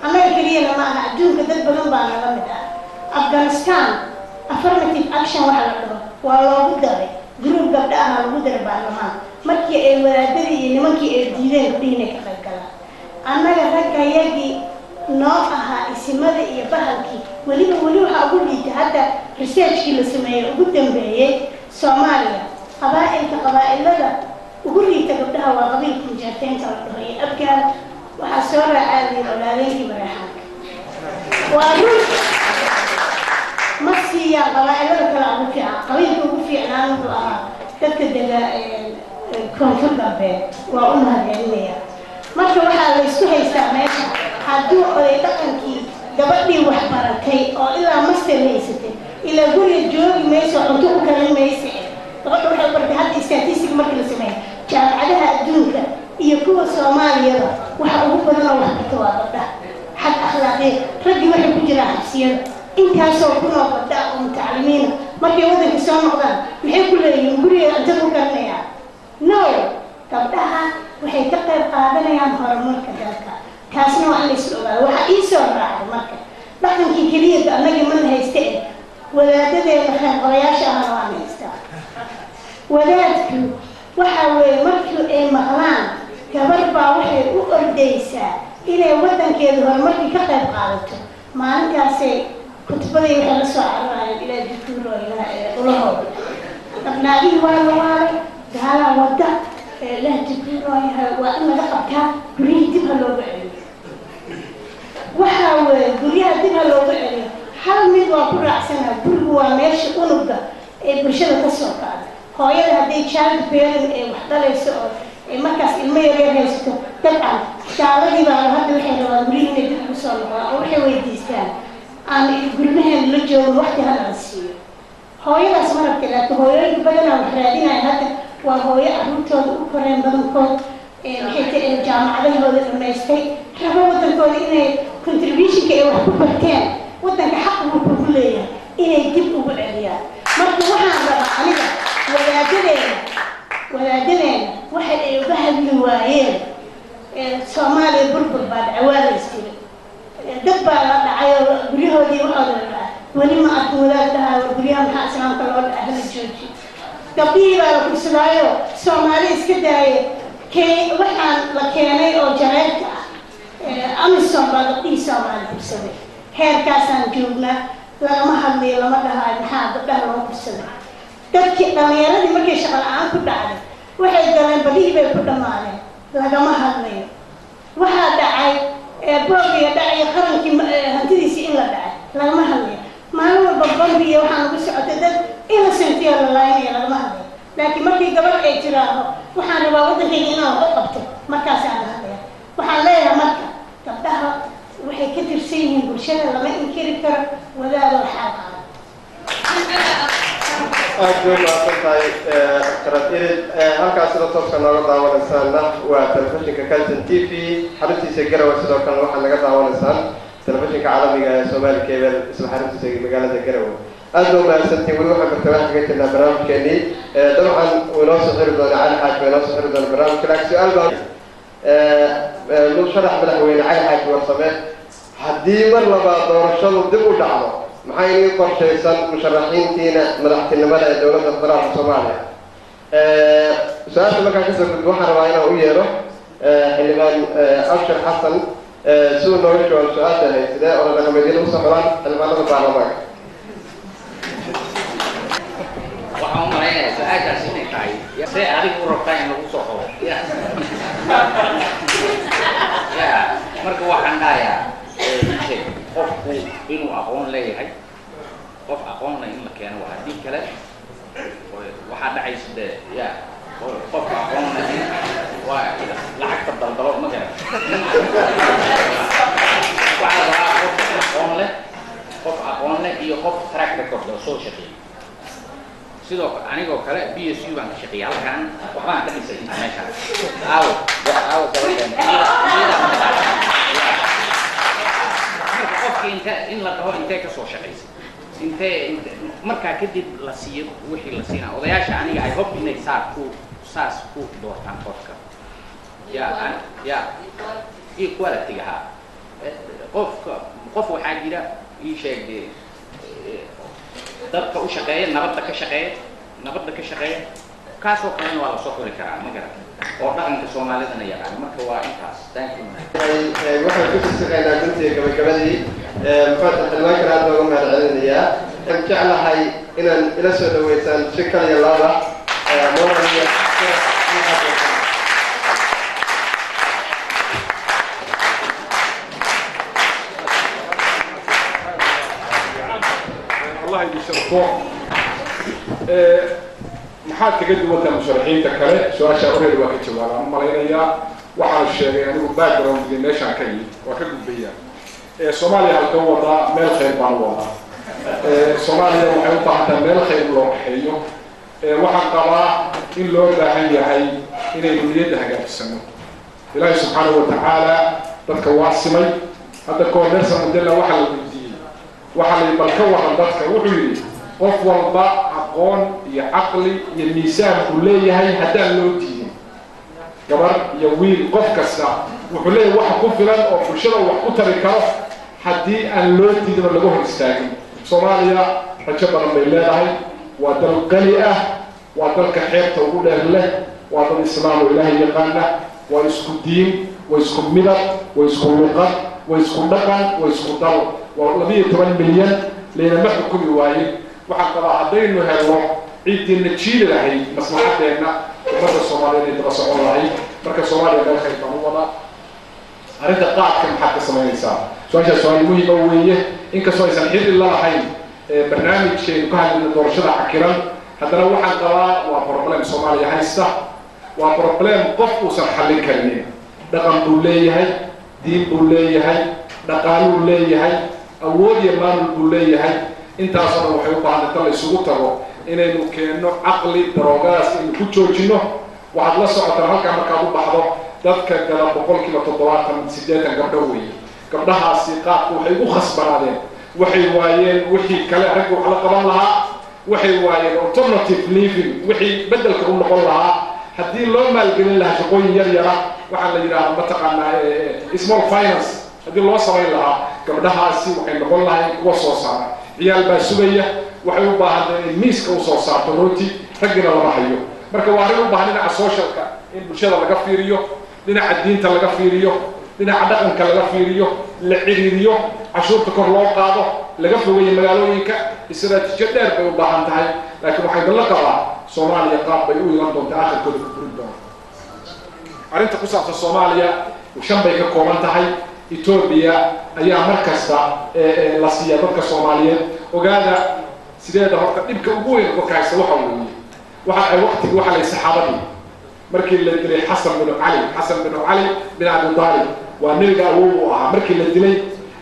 Annaga keliyana ma aha, adduunka dad badan baa naga mid ah. Afghanistan affirmative action waxa la dhaho waa loogu daray, group gabdha ahaa lagu daray baarlamaan markii ay wadaadadii iyo nimankii ay diideen gabdhihii inay ka qayb galaan. Annaga raggayagii noo ahaa isimada iyo bahalkii weliba weli waxaa ugu liita hadda researchkii la sameeyey ugu dambeeyey Soomaaliya, qabaa'ilka qabaa'ilada ugu liita gabdhaha waa qabiilka Mujaarteynta la dhaho iyo Abgaal. Waxaa soo raacaa ogaadeenkii Mareexaanka. Waa run, ma siiyaan qabaa'ilada kale ugu fiican. Qabiilka ugu fiicnaan wuxuu ahaa dadka dega Koonfur Galbeed, waa u mahadcelinaya. Marka waxaa la isku haystaa meesha, hadduu oday dhaqankii gabadhii wax baratay oo ilaa master haysatay, ilaa guriga joogi mayso, cunto u karin maysa. Gabadha waxay baratay hadda statistic markii la sameeyo jaamacadaha adduunka iyo kuwa Soomaaliyaba, waxa ugu badan oo wax barta waa gabdhaha. Xag akhlaaqiya raggii waxay ku jiraan xabsiyada. Intaasoo kunoo gabdha oo mutacalimiina markay waddanka soo noqdaan, maxay ku leeyihiin? Guriga cuntada u karinayaan? No, gabdhaha waxay ka qayb qaadanayaan horumarka dalka. Taasna waa in la isla ogaado. Waxaa ii soo raacday marka dhaqankii keliya annagii mana hayste eh, wadaadadeena khayrqabayaasha ahna waan haystaa. Wadaadku waxa weeye markii ay maqlaan gabar baa waxay u ordaysaa inay waddankeeda horumarkii ka qayb qaadato, maalintaasay kutubadii waxay la soo cararayaan ilaa dukuuro ilaa ulahooda. Naagihii waa la waalay, gaalaa wadda ilaah dukuuro waa in laga qabtaa, guryihii dib ha looga celiyo. Waxaa weeye guryaha dib ha looga celiyo. Hal mid waa ku raacsanaa, gurigu waa meesha unuga ee bulshada ka soo kacda. Hooyada hadday child bearing ee wax dhalayso oo ay markaas ilmo yaryar haysato, dabcan gaaladii baa hadda waxay rabaan guryihii inay dib ugu soo noqdaan oo waxay weydiistaan aan gurmaheena la joogin waqti hala la siiyo. Hooyadaas ma rabta, laakiin hooyooyinka badanaa wax raadinaya hadda waa hooyo carruurtooda u koreen badankood, maxay ta jaamacadahooda dhammaystay, rabo waddankooda inay contributionka ay wax ku barteen, waddanka xaq buu kugu leeyahay, inay dib ugu celiyaan. Marka waxaan rabaa aniga wadaadadeena waxa ay uga hadli waayeen, Soomaaliya burbur baa dhacay, waa la istiri, dad baa la dhacay oo guryahoodii waxooda la dhacay. Weli ma arkin wadaad dhahaa, "War guryaha maxaa islaamka loo dhacay? Hala jooji." Gabdhihii baa la kursadaayo, Soomaali iska daaye, kee waxaan la keenay oo jareerka ah, AMISOM baa gabdhihii Soomaali kursaday. Heerkaasaan joognaa, lagama hadlayo, lama dhahaayo maxaa gabdhaha loo kursaday. Dadkii dhallinyaradii markay shaqo la-aan ku dhacday waxay galeen badihii bay ku dhammaadeen, lagama hadlayo. Waxaa dhacay boog iyo dhac iyo qarankii hantidiisii in la dhacay, lagama hadlayo. Maalin walba bambi iyo waxaa lagu socotay dad innocent iyo la laaynaya, lagama hadlayo. Laakiin markii gabadh ay tiraaho, "Waxaan rabaa waddankayga inaan wax u qabto," markaasaan la hadlaya. Waxaan leeyahay marka gabdhaha waxay ka tirsan yihiin bulshada, lama inkiri karo. Wadaado waxaa qaada. Aad bay umahadsan tahay Daktarad Irid. Halkaas sida tooska nooga daawanaysaanna waa telefishinka Calson TV xaruntiisa Garowe. Sidoo kalena waxaad naga daawanaysaan telefishinka caalamiga ee Somali Cable isla xaruntiisa magaalada Garowe. Aad ba umahadsantihin. Weli waxaan bartamaha kaga jirnaa barnaamijkeenii. Dabcan wuu inoo soo xiri doonaa Cali Xaaji, waa inoo soo xiri doona barnaamijka, laakiin su-aal baa musharax madaxweyne Cali Xaaji Warsame: haddii mar labaad doorashadu dib u dhacdo, maxaa inii qorshaysan musharaxiintiina madaxtinimada ee dowladda federaalka Soomaaliya? Su-aasha markaan kasoo gudbo, waxaan rabaa inaan u yeero xildhibaan Abshir Xasan si uu nooga jawaabo su-aasha ahayd sidee oda dhaqameedyada usoo xulaan xildhibaanada baarlamaanka. Waxaan u malaynayaa su-aashaas inay tahay see adiga u rabtaa in lagu soo qabo ya. Marka waxaan dhahayaa sheeg, qofku inuu aqoon leeyahay, qof aqoon leh in la keeno waa, haddii kale waxaa dhacaysa dee ya qofka aqoon leh waa lacagta daldalo, ma garan. Waxaa la rabaa qof aqoon leh, qof aqoon leh iyo qof track record oo soo shaqeeyay. Sidoo anigoo kale BSU baan ka shaqeeyay, halkan waxbaan ka dhisay meeshaan. Aawo aawo gabadhan? Marka qofki inte in la dhaho intee kasoo shaqaysay. Intee markaa kadib la siiyo wixii la siinaa odayaasha. Aniga I hope inay saas ku doortaan qofka ya ya equality ahaa qofka. Qof waxaa jira, ii sheeg dee, dadka u shaqeeya, nabadda ka shaqeeya, nabadda ka shaqeeya, kaasoo kalena waa lasoo xuli karaa, ma garan, oo dhaqanka Soomaalidana yaqaan. Marka waa intaas, thank you. Waxaan ku sisiqaynaa guntiga gabagabadii. Muxuu xildhibaankan aad looga mahad celinayaa. Waxaan jeclahay inaan ila soo dhaweysaan si kal iyo laaba Muran. Allah idin sharfo. Maxaad kaga duwantaa musharaxiinta kale? Su-aasha already waa ka jawaabaan u malaynayaa. Waxaan sheegay anigu backgroundgii meeshaan ka yimid, waa ka gudbayaa. Soomaaliya halka wadaa meel khayr baan wadaa. Soomaaliya waxay u baahan tahay meel khayr loo kaxeeyo. Waxaan qabaa in loo baahan yahay inaynu niyadda hagaajisano. Ilaahay subxaanahu watacaala dadka waa simay. Hadda kahor Nelson Mandela waxaa la weydiiyey, waxaa la yidhi, bal ka waran dadka? Wuxuu yidhi, qof walba aqoon iyo caqli iyo miisaan uu leeyahay haddaan loo diidin, gabar iyo wiil, qof kasta wuxuu leeyahay wax ku filan oo bulshada wax ku tari karo haddii aan loo diidin oo laga hor istaagin. Soomaaliya rajo badan bay leedahay. Waa dal qani ah, waa dalka xeebta ugu dheer leh, waa dad Islaam oo Ilaahay yaqaana, waa isku diin, waa isku midab, waa isku luqad, waa isku dhaqan, waa isku dal, waa 12 milyan, laynama xukumi waaye. Waxaan qabaa haddaynu helno ciddii jiili lahayd maslaxadeenna, ummadda Soomaaliya inay daba socon lahayd. Marka Soomaaliya meel khayr baan u wadaa. Arrinta qaadka maxaad ka samaynaysaa? Su-aashaas su-aal muhima weeye. Inkastoo aysan xilli la lahayn barnaamijkeenu ka hadlayna doorashada cakiran, haddana waxaan qabaa waa problem Soomaaliya haysta, waa problem qof uusan xallin karinin. Dhaqan buu leeyahay, diin buu leeyahay, dhaqaaluu leeyahay, awood iyo maamul buu leeyahay. Intaasoo dhan waxay u baahan inta la isugu tago inaynu keenno caqli daroogadaas aynu ku joojinno. Waxaad la socotaan halkaa markaad u baxdo, dadka gala 70%, 80% gabdho weeye. Gabdhahaasi qaabku waxay ugu khasbanaadeen, waxay waayeen wixii kale ragga wax la qaban lahaa, waxay waayeen alternative living, wixii beddelka u noqon lahaa. Haddii loo maalgelin lahaa shaqooyin yar yara, waxaa la yidhahda mataqaanaa small finance, haddii loo samayn lahaa, gabdhahaasi waxay noqon lahayn kuwa soo saara. Ciyaal baa sugaya, waxay u baahan inay miiska usoo saarto rooti, raggina lama hayo. Marka waa arrin u baahan dhinaca socialka in bulshada laga fiiriyo, dhinaca diinta laga fiiriyo, dhinaca dhaqanka laga fiiriyo, la ciriiriyo, cashuurta kor loo qaado, laga fogeeyo magaalooyinka. Istaraatiijiyo dheer bay u baahan tahay, laakiin waxay dalla qabaa Soomaaliya qaab bay u iman doontaa, akhirkooda ku burin doona. Arrinta ku saabsan Soomaaliya shan bay ka kooban tahay. Etoobiya ayaa mar kasta la siiya dadka Soomaaliyeed. Ogaada, sideeda horta dhibka ugu weyn dadka haysta waxa weeye, waxa ay waqtigii waxa lay saxaabadii markii la dilay Xasan binu Cali, Xasan binu Cali bin Abi Taalib, waa nebiga awow uu ahaa, markii la dilay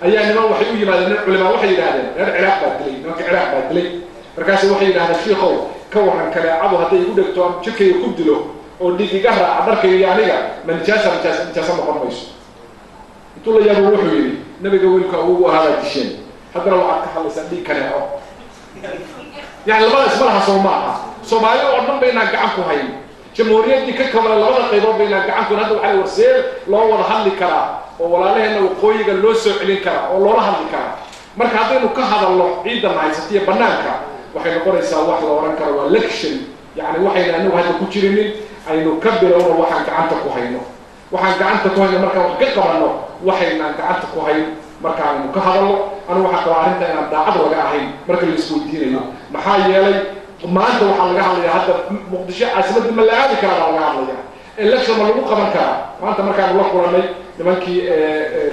ayaa niman waxay u yimaadeen nin culimaa. Waxay yidhahdeen reer Ciraaq baa dilay, nimanka Ciraaq baa dilay. Markaasi waxay yidhahdeen, shiikow, ka waran kaneecadu hadday igu dhegto ama jirkayga ku dilo oo dhiig iga raaca dharkayga iyo aniga, ma nijaasa? Nijaasa noqon mayso. Intuu la yaabo wuxuu yidhi, nabiga wiilku awogu ahaa baa disheen, haddana waxaad ka hadlaysaa dhiig kaneeco. Yani labada isma laha. Soo maaha Soomaali oo dhan baynaan gacan ku hayn, jamhuuriyaddii ka kamala labada qaybood baynaan gacan ku hayn. Hadda waxaa warseel loo wada hadli karaa oo walaalaheenna waqooyiga loo soo celin karaa oo loola hadli karaa. Marka haddaynu ka hadalno ciidan haysatiyo banaanka, waxay noqonaysaa wax la oran karo waa luxury, yacni waxayna anagu hadda ku jirinin. Aynu ka bilowno waxaan gacanta ku hayno. Waxaan gacanta ku hayno markaan wax ka qabanno, waxaynaan gacanta ku hayn marka aynu ka hadalno. Anigu waxaan qabaa arrinta inaan daacad laga ahayn marka la isweydiinayo, maxaa yeelay maanta waxaa laga hadlayaa hadda Muqdisho caasimadda ma la aadi karaa baa laga hadlaya, election ma lagu qaban karaa. Maanta markaanu la kulannay nimankii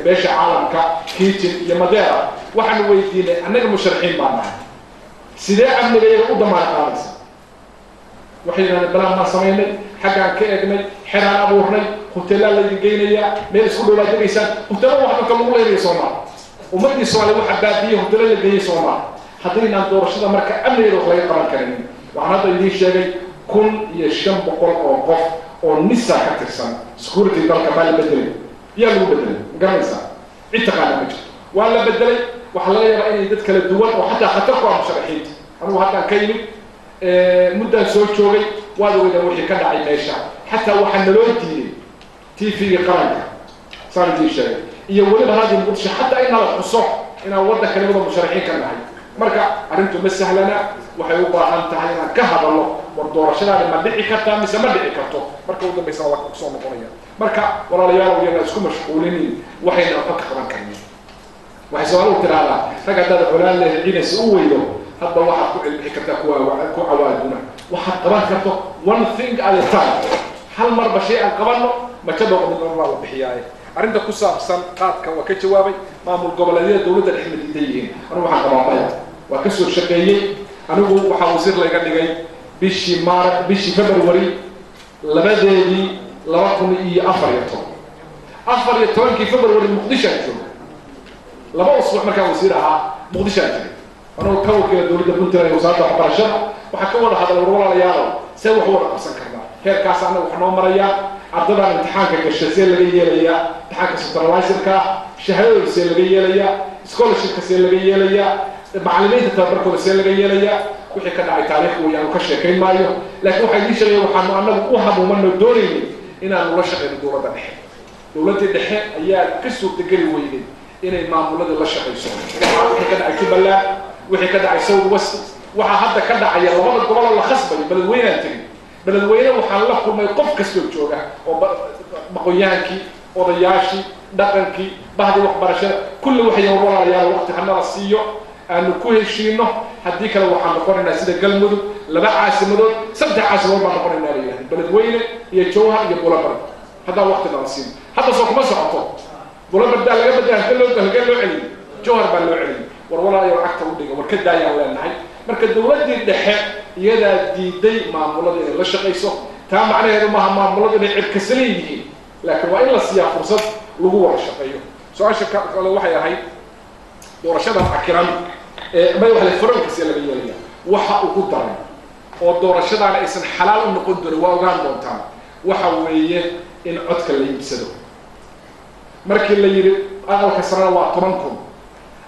beesha caalamka, Keating iyo Madeira, waxaanu weydiinay, annaga musharaxiin baan nahay, sidee amniga iyaga u damaana qaadaysa? Waxay yidhahdeen, balaan baan samaynay, xaggaan ka eegnay, xeraan abuurnay, hoteelaa laydin geynayaa, meel isku dhow baad degaysaan. Hoteelada wax dadka lagu leynaya Soomaal, ummaddii Soomaaliya waxa baabiyey hoteelo la geeyey Soomaal. Haddaynaan doorashada marka amnigeeda wax laga qaban karinin, waxaan hadda idiin sheegay 1500 oo qof oo NISA ka tirsan security dalka baa la bedelay. Yaa lagu bedelay? Ma garanaysaa? Cid taqaana ma jirto. Waa la bedelay. Waxaa laga yaabaa inay dad kala duwan oo xataa khatar ku ah musharaxiinta. Anigu haddaan ka yimid muddaan soo joogay, waad ogeydaan wixii ka dhacay meesha. Xataa waxaa naloo diiday TV-ga qaranka, saan idiin sheegay, iyo weliba raadiyo Muqdisho, xataa in nala xuso inaan waddanka nimada musharaxiin ka nahay. Marka arrintu ma sahlana, waxay u baahan tahay inaan ka hadalno war doorashadaani ma dhici kartaa mise ma dhici karto. Marka ugu dambaysana waa kusoo noqonaya. Marka walaalayaal, iyana isku mashquulinin waxayna waxba ka qaban karnin. Waxay Soomaalidu tiraahdaa, rag haddaad colaan leh ciidansi u weydo, hadba waxaad ku cilbixi kartaa kuwa ku cawaaduna. Waxaad qaban karto one thing at a time, hal marba shay aan qabanno, majada qodobna waa la bixiyaaye. Arrinta ku saabsan qaadka waa ka jawaabay. Maamul goboleedyada dowladda dhex ma diidan yihiin? Anigu waxaan qabaa maya. Waa ka soo shaqeeyey. Anigu waxaa wasiir layga dhigay bishii maar bishii February 2-deedii 2014. 14-kii February Muqdishoan jooga. 2 usbuuc markaan wasiir ahaa Muqdishoan tegay, anagoo ka wakiila dowladda Puntland iyo wasaaradda waxbarashada. Waxaa ka wada hadal, war walaalayaalow, see wax u wada qabsan karnaa? Heerkaas annaga wax noo marayaa. Ardadan imtixaanka gasha see laga yeelayaa? Imtixaanka centralizerka shahaadadooda see laga yeelayaa? Scholarshipka see laga yeelayaa? Macallimiinta tababarkooda see laga yeelayaa? Wixii ka dhacay taariikh weeyaan, ka sheekayn maayo, laakiin waxaa idiin sheegaya waxaanu annagu u hamuumano doonaynay inaanu la shaqeyno dowladda dhexe. Dowladdii dhexe ayaa ka suurtageli weyday inay maamuladii la shaqayso. Waxaa wixii ka dhacay Jubbaland, wixii ka dhacay South West, waxaa hadda ka dhacaya labada gobol oo la khasbayo. Beledweynaan tegey. Beledweyne waxaan la kulmay qof kastoo jooga oo aqoon-yahankii, odayaashii dhaqankii, bahdii waxbarashada, kulli waxay yihiin, walaalayaal, waqti hanala siiyo aanu ku heshiino, haddii kale waxaan noqonaynaa sida Galmudug, laba caasimadood, saddex caasimadood baan noqonaynaa, la yidhahda Beledweyne iyo Jowhar iyo Bulabar, haddaan waqti nala siino. Hadda soo kuma socoto. Bulabardaa laga badala, halkee loo celiyey? Jowhar baa loo celiyey. War walaalayaal, cagta u dhiga, war ka daayaan leenahay. Marka dowladdii dhexe iyadaa diiday maamulada inay la shaqayso. Taa macnaheedu maaha maamuladu inay cirkasalan yihiin, laakiin waa in la siiyaa fursad lagu wada shaqeeyo. Su-aasha kale waxay ahayd doorashadan cakiran may wax la furalka see laga yeelaya. Waxa ugu daran oo doorashadaana aysan xalaal u noqon doonin, waa ogaan doontaan, waxa weeye in codka la iibsado. Markii la yidhi aqalka sarena waa 10,000,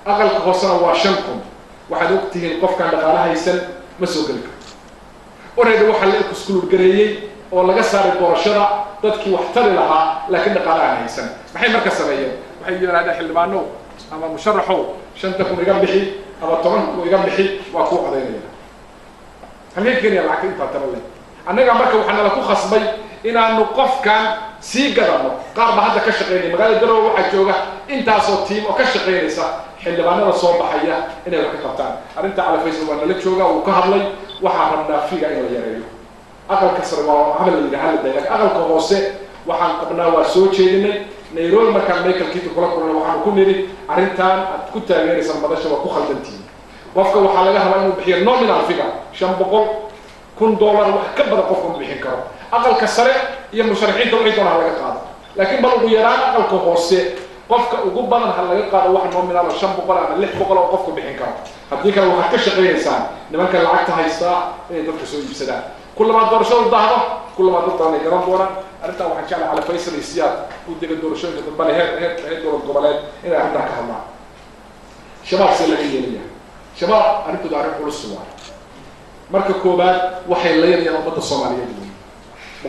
aqalka hoosena waa 5,000, waxaad ogtihiin qofkaan dhaqaala haysan ma soo geli karto. Already waxaa la exclude gareeyey oo laga saaray doorashada dadkii wax tari lahaa, laakiin dhaqaala aan haysan. Maxay marka sameeyeen? Waxay yidhahdeen, xildhibaanow ama musharaxow, 5,000 iga bixi ama 10,000 iga bixi, waa kuu codaynaya. Halkee keenaya lacagta intaa tara leh? Annaga marka waxaa nala ku khasbay inaanu qofkan sii gadano. Qaar baa hadda ka shaqeynaya magaalada Garowe. Waxaa jooga intaasoo team oo ka shaqeynaysa xildhibaanada soo baxaya inay wax ka qabtaan arrinta. Cali Faysal waa nala jooga, wuu ka hadlay. Waxaan rabnaa fee-ga in la yareeyo. Aqalka sare waa habal la yidhi hala dayo, lakin aqalka hoose waxaan qabnaa, waa soo jeedinay Nairobi markaan Michael Keating kula kulnay, waxaanu ku nidhi arrintan aad ku taageeraysaan madasha waa ku khaldantihiin. Qofka waxaa laga rabaa inuu bixiyo nominal figure, 500, $1000, wax ka badan qofka ma bixin karo. Aqalka sare iyo musharaxiinta wixii doona ha laga qaado, laakiin bal ugu yaraan aqalka hoose qofka ugu badan ha laga qaado wax nominal oo 500 ama 600 oo qofku bixin karo. Haddii kale waxaad ka shaqaynaysaan nimanka lacagta haystaa inay dadka soo iibsadaan. Kullamaad doorashadu daahdo, kullamaad dad badan ay garan doonaan arrintan. Waxaan jeclay Cali Faysal iyo Siyaad guddiga doorashooyinka dambale heer dowlad goboleed inay arrintan ka hadlaan. Shabaab see laga yeelaya? Shabaab arrintooda arrin culus waay. Marka koowaad waxay layanayaan ummadda Soomaaliyeed wey.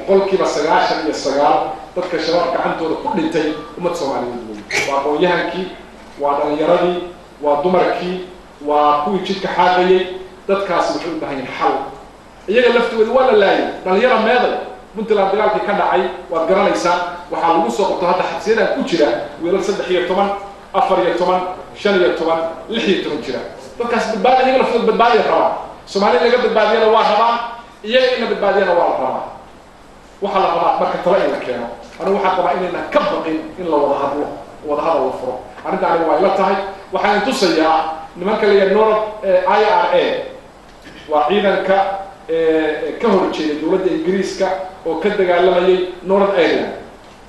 99% dadka Shabaab gacantooda ku dhintay ummad Soomaaliyeed wey. Waa aqoon-yahankii, waa dhalinyaradii, waa dumarkii, waa kuwii jidka xaaqayay. Dadkaasi waxay u baahan yihin xal. Iyaga laftooda waa la laayay. Dhalinyara meeday? Puntland dagaalkii ka dhacay waad garanaysaan. Waxaa lagu soo qabto hadda xabsiyadan ku jira wiilal 13, 14, 15, 16 jira. Dadkaas badbaadi, iyaga laftooda badbaadiya rabaa. Soomaaliya laga badbaadiyana waa rabaa, iyaga in la badbaadiyana waa la rabaa. Waxaa la rabaa marka talo in la keeno. Anigu waxaan qabaa inaynan ka baqin in la wada hadlo, wada hadal la furo. Arrinta aniga waa ila tahay. Waxaan tusayaa nimanka la yidhaha North IRA, waa ciidanka ka horjeeday dowladda Ingiriiska oo ka dagaalamayay North Ireland.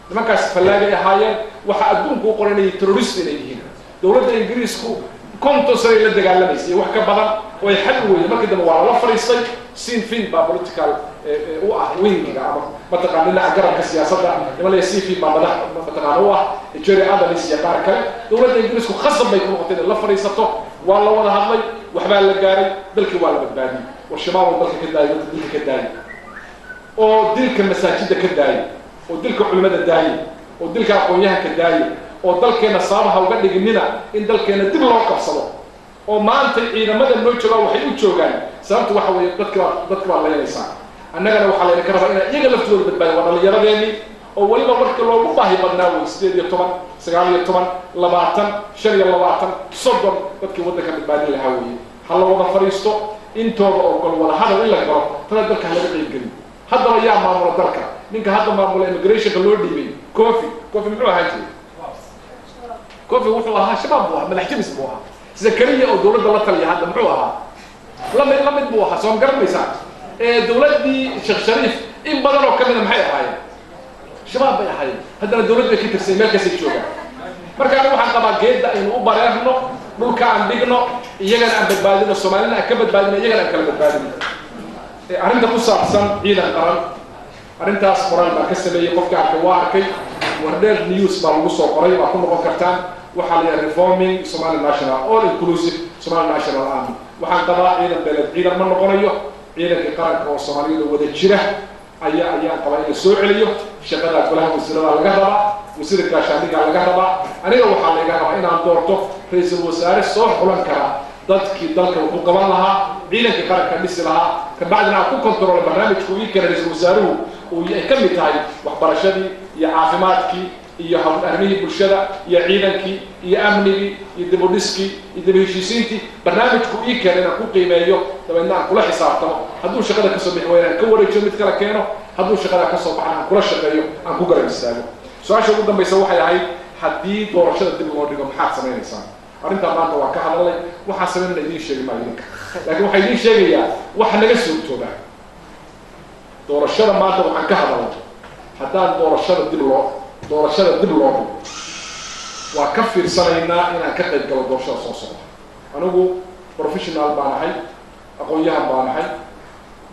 Nimankaas fallaagay ahaayeen. Waxaa adduunku u qoranayay terrorist inay yihiin. Dowladda Ingiriisku 50 sanay la dagaalamaysay iyo wax ka badan oo ay xal weyday. Markii dambe waa lala fadhiistay. Sinn Féin baa political u ah wingiga ama mataqaana dhinaca garabka siyaasadda, niman la CV baa madax mataqaana u ah, Jerry Adams iyo qaar kale. Dowladda Ingiriisku khasab bay ku noqotay inay la fadhiisato. Waa la wada hadlay, waxbaa la gaaray, dalkii waa la badbaadiyey. War shabaab oo dalka ka daayay, dadka dilka ka daayay, oo dilka masaajidda ka daayay, oo dilka culimada daayay, oo dilka aqoon-yahanka daayay, oo dalkeena sababaha uga dhiginina in dalkeena dib loo qabsado. Oo maanta ciidamada noo joogaa waxay u joogaan sababtu waxa weeye dadka baad laynaysaa. Annagana waxaa layna ka rabaa inaan iyaga laftooda badbaadin. Waa dhallinyaradeenii oo weliba marka loogu baahi badnaa wey, 18, 19, 20, 25, 30, dadkii waddanka badbaadin lahaa weeye. Ha la wada fadhiisto, intooda ogol wada hadal in la galo, tana dalka ha laga qaybgeliyo. Haddaba yaa maamula dalka? Ninka hadda maamula immigrationka loo dhiibay, Kofi muxuu ahaan jiray? Kofi wuxuu ahaa shabaab buu ahaa, madax jabis buu ahaa. Zakariya oo dowladda la taliya hadda muxuu ahaa? Lamid buu ahaa. Soo ma garanaysaa? Dowladdii Sheekh Shariif in badan oo kamida maxay ahaayeen? Shabaab bay ahaayeen. Haddana dowladdu bay ka tirsan, meel kastay joogaan. Marka anigu waxaan qabaa geedda aynu u bareerno, dhulka aan dhigno, iyagana aan badbaadino, Soomaalina aan ka badbaadino, iyagana aan kala badbaadino. Arrinta ku saabsan ciidan qaran, arrintaas qoraal baan ka sameeyey. Qofka arkay waa arkay, Wardheer News baa lagu soo qoray, waa ku noqon kartaan. Waxaa la yidhaha Reforming Somali National, All Inclusive Somali National Army. Waxaan qabaa ciidan beeleed ciidan ma noqonayo. Ciidankii qaranka oo Soomaaliyada wada jira ayaan qabaa in la soo celiyo. Shaqada golaha wasiirada laga rabaa, wasiirka gaashaandhigaa laga rabaa. Aniga waxaa laga rabaa inaan doorto ra-iisul wasaare soo xulan kara dadkii dalka wuxuu qaban lahaa, ciidankii qaranka dhisi lahaa, kabacdina aan ku kontrolo barnaamijku ii keena ra-iisul wasaaruhu uu ay ka mid tahay waxbarashadii iyo caafimaadkii iyo arrimihii bulshada iyo ciidankii iyo amnigii iyo dib u dhiskii iyo dib u heshiisiintii. Barnaamijku ii keena inaan ku qiimeeyo, dabeedna aan kula xisaabtamo. Hadduu shaqada kasoo bixi waayo aan ka wareejiyo, mid kala keeno. Hadduu shaqada kasoo baxna aan kula shaqeeyo, aan ku garab istaago. Su-aasha ugu dambaysa waxay ahayd, haddii doorashada dib loo dhigo maxaad samaynaysaa? Arrintaa maanta waa ka hadalay. Waxaan samaynana idiin sheegi maayo idinka, laakiin waxaa idiin sheegayaa waxa naga suurtooba. Doorashada maanta waxaan ka hadalay, haddaan doorashada dib loo dhigo waa ka fiirsanaynaa inaan ka qayb galo doorashada soo socda. Anigu professional baan ahay, aqoon-yahan baan ahay,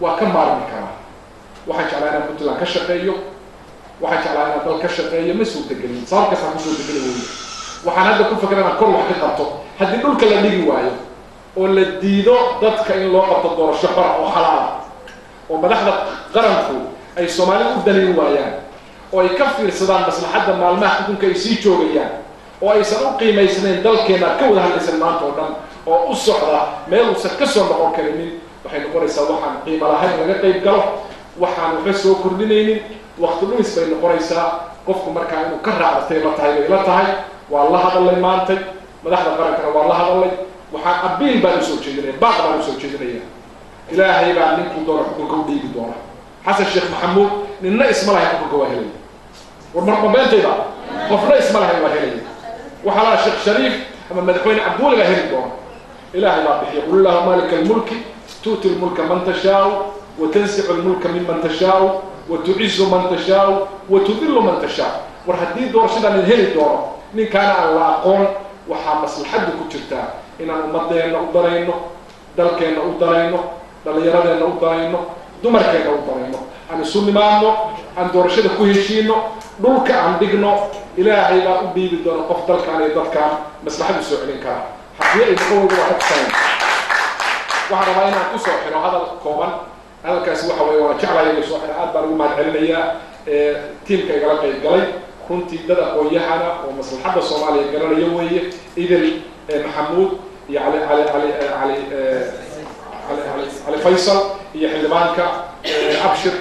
waa ka maarmi karaa. Waxaan jeclaa inaan Puntland ka shaqeeyo, waxaan jeclaa inaan dal ka shaqeeyo. Ma suurtagelin, sabab kastaan ku suurtageli weyne. Waxaan hadda ku fikra inaan kor wax ka qabto. Haddii dhulka la dhigi waayo oo la diido dadka in loo qabto doorasho xora oo xalaala, oo madaxda qaranku ay Soomaalida u danayn waayaan, oo ay ka fiirsadaan maslaxadda maalmaha xukunka ay sii joogayaan, oo aysan u qiimaysnayn dalkeena aad ka wada hadlaysan maanta oo dhan oo u socda meel uusan ka soo noqon karinin, waxay noqonaysaa waxaan qiimo lahayn laga qayb galo, waxaan waxba soo kordhinaynin, waqti dhumis bay noqonaysaa. Qofku markaa inuu ka raacdatay la tahay bay la tahay. Waa la hadalay maantay madaxda qarankana, waa la hadalay. Waxaan abiil baan usoo jeedinaya, baaq baan usoo jeedinaya. Ilaahay baa ninkuu doona xukunka u dhiibi doona. Xasan Sheekh Maxamuud ninna isma lahayn xukunka waa helaya. War marmabeentayda qofna isma lahayn waa helaya. Waxaa lahaa Sheekh Shariif ama madaxweyne Cabdiweli baa heli doona. Ilaahay baa bixiya. Qul illahuma maalika almulki tu'ti lmulka man tashaau wa tansicu lmulka miman tashaau wa tucizu man tashaau wa tudillu man tashaa. War haddii doorashadan heli doono ninkaana aan la aqoon, waxaa maslaxaddu ku jirtaa inaan ummadeenna u danayno, dalkeenna u danayno, dhallinyaradeenna u danayno, dumarkeenna u danayno. Aan isu nimaadno, aan doorashada ku heshiino, dhulka aan dhigno. Ilaahay baa u dhiibi doona qof dalkaan iyo dadkaan maslaxadu soo celin kara. Haddii ay noqon weydo waa ka tusayn. Waxaan rabaa inaan kusoo xiro hadal kooban. Hadalkaasi waxa weeye, waana jeclahay inuu soo xiro. Aad baan ugu mahad celinayaa tiimka igala qayb galay. Runtii dad aqoon-yahana oo maslaxadda Soomaaliya garanaya weeye, Idil Maxamuud iyo Cali Cali Cali Cali Cali Cali Cali Faysal iyo xildhibaanka Abshir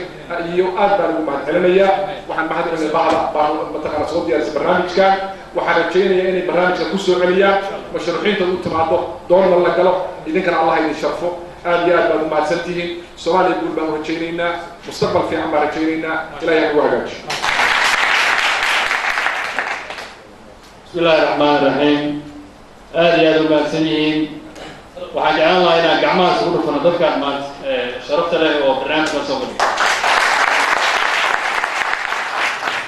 iyo aad baan ugu mahad celinayaa. Waxaan mahad celinaya bahda baan mataqaana soo diyaarisay barnaamijkan. Waxaan rajaynayaa inay barnaamijka kusoo celiyaan, mashruuxiinta u timaado, doorna la galo. Idinkana Allah idin sharfo, aad iyo aad baad u mahadsan tihiin. Soomaaliya guul baan u rajaynaynaa, mustaqbal fiican baan rajaynaynaa. Ilahay ha ugu hagaajiyo. Bismi illaahi raxmaan raxiim. Aada iyo aada u mahadsan yihiin. Waxaan jeclaan lahaa inaan gacmaha isugu dhufano dadkaan maanta sharafta leh oo barnaamijkan soo fadhiya.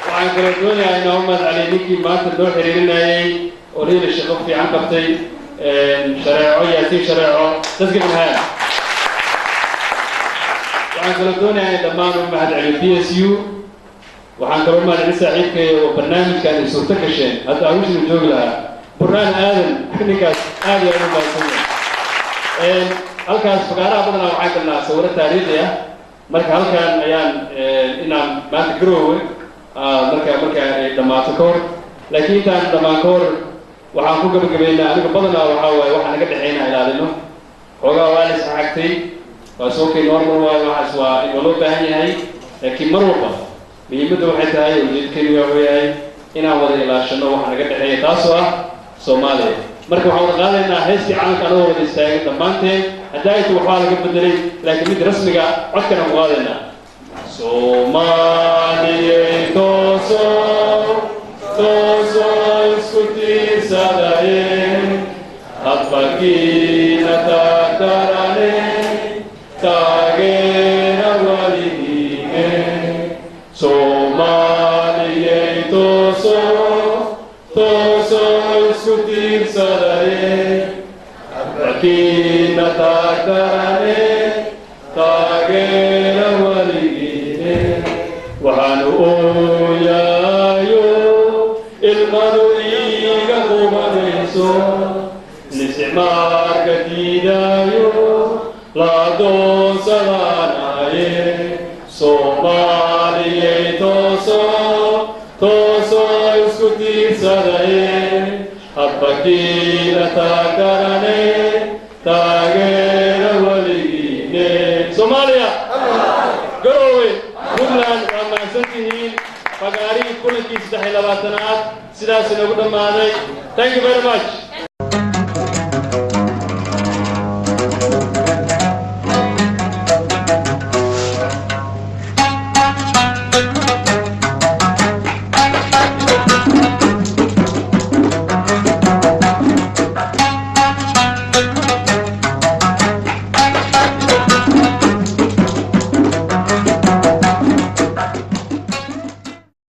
Waxaan kaloo doonayaa inaan u mahad celiyo ninkii maanta noo xiriirinayay oo riila shaqo fiican qabtay, Shareeco Yaasiin Shareeco. Dadka minhaan waxaan Waxaan kaloo doonayaa in dhammaan u mahad celiyo PSU. Waxaan kaloo mahad celin saaxiibkay oo barnaamijkan ay suurto gasheen, hadda awishinu joogi lahaa, Burhaan Aadan. Ninkaas aad iyo aad u mahadsan yahay. Halkaas fagaaraha badanaa waxaan galnaa sawiro taariikhi ah. Marka halkan ayaan inaan maanta Garoowe marka ay dhammaato ka hor, laakiin intaan dhammaan ka hor waxaan ku gabagabaynaa, aniga badanaa waxaa waaye waxaa naga dhexeyna ilaalino. Xoogaa waa la isxagtay, waa soo kay, normal waaye waxaas, waa in waa loo baahan yahay, laakiin mar walba muhiimadda waxay tahay, ujeedkeenu wuxuu yahay inaan wada ilaashano waxa naga dhexeeya, taasoo ah Soomaaliya. Marka waxaan wada qaadaynaa heestii calanka anagoo wada istaagay dhammaanteen. Haddaaytu waxbaa laga bedelay, laakiin mid rasmiga codkana ku qaadaynaa. Soomaaliyey, tooso, tooso, isku tiirsadaye, hadbakiina taagtarane, taageera waligiine. Soomaaliyey, tooso, tooso, isku tiirsadaye, hadbakiina taagtarane, taageera waligiine. Waxaanu ooyaayo ilmadu iiga qubanayso, isticmaarka diidaayo la adoonsadaanaye. Soomaaliyey, tooso, tooso, isku tiirsadaye, hadbakiina taagarane, taageera weligiine. Soomaaliya, Garoowe, Puntland, waa mahadsan tihiin. Fagaarihii kulankii 23aad sidaas inoogu dhammaaday. Thank you very much.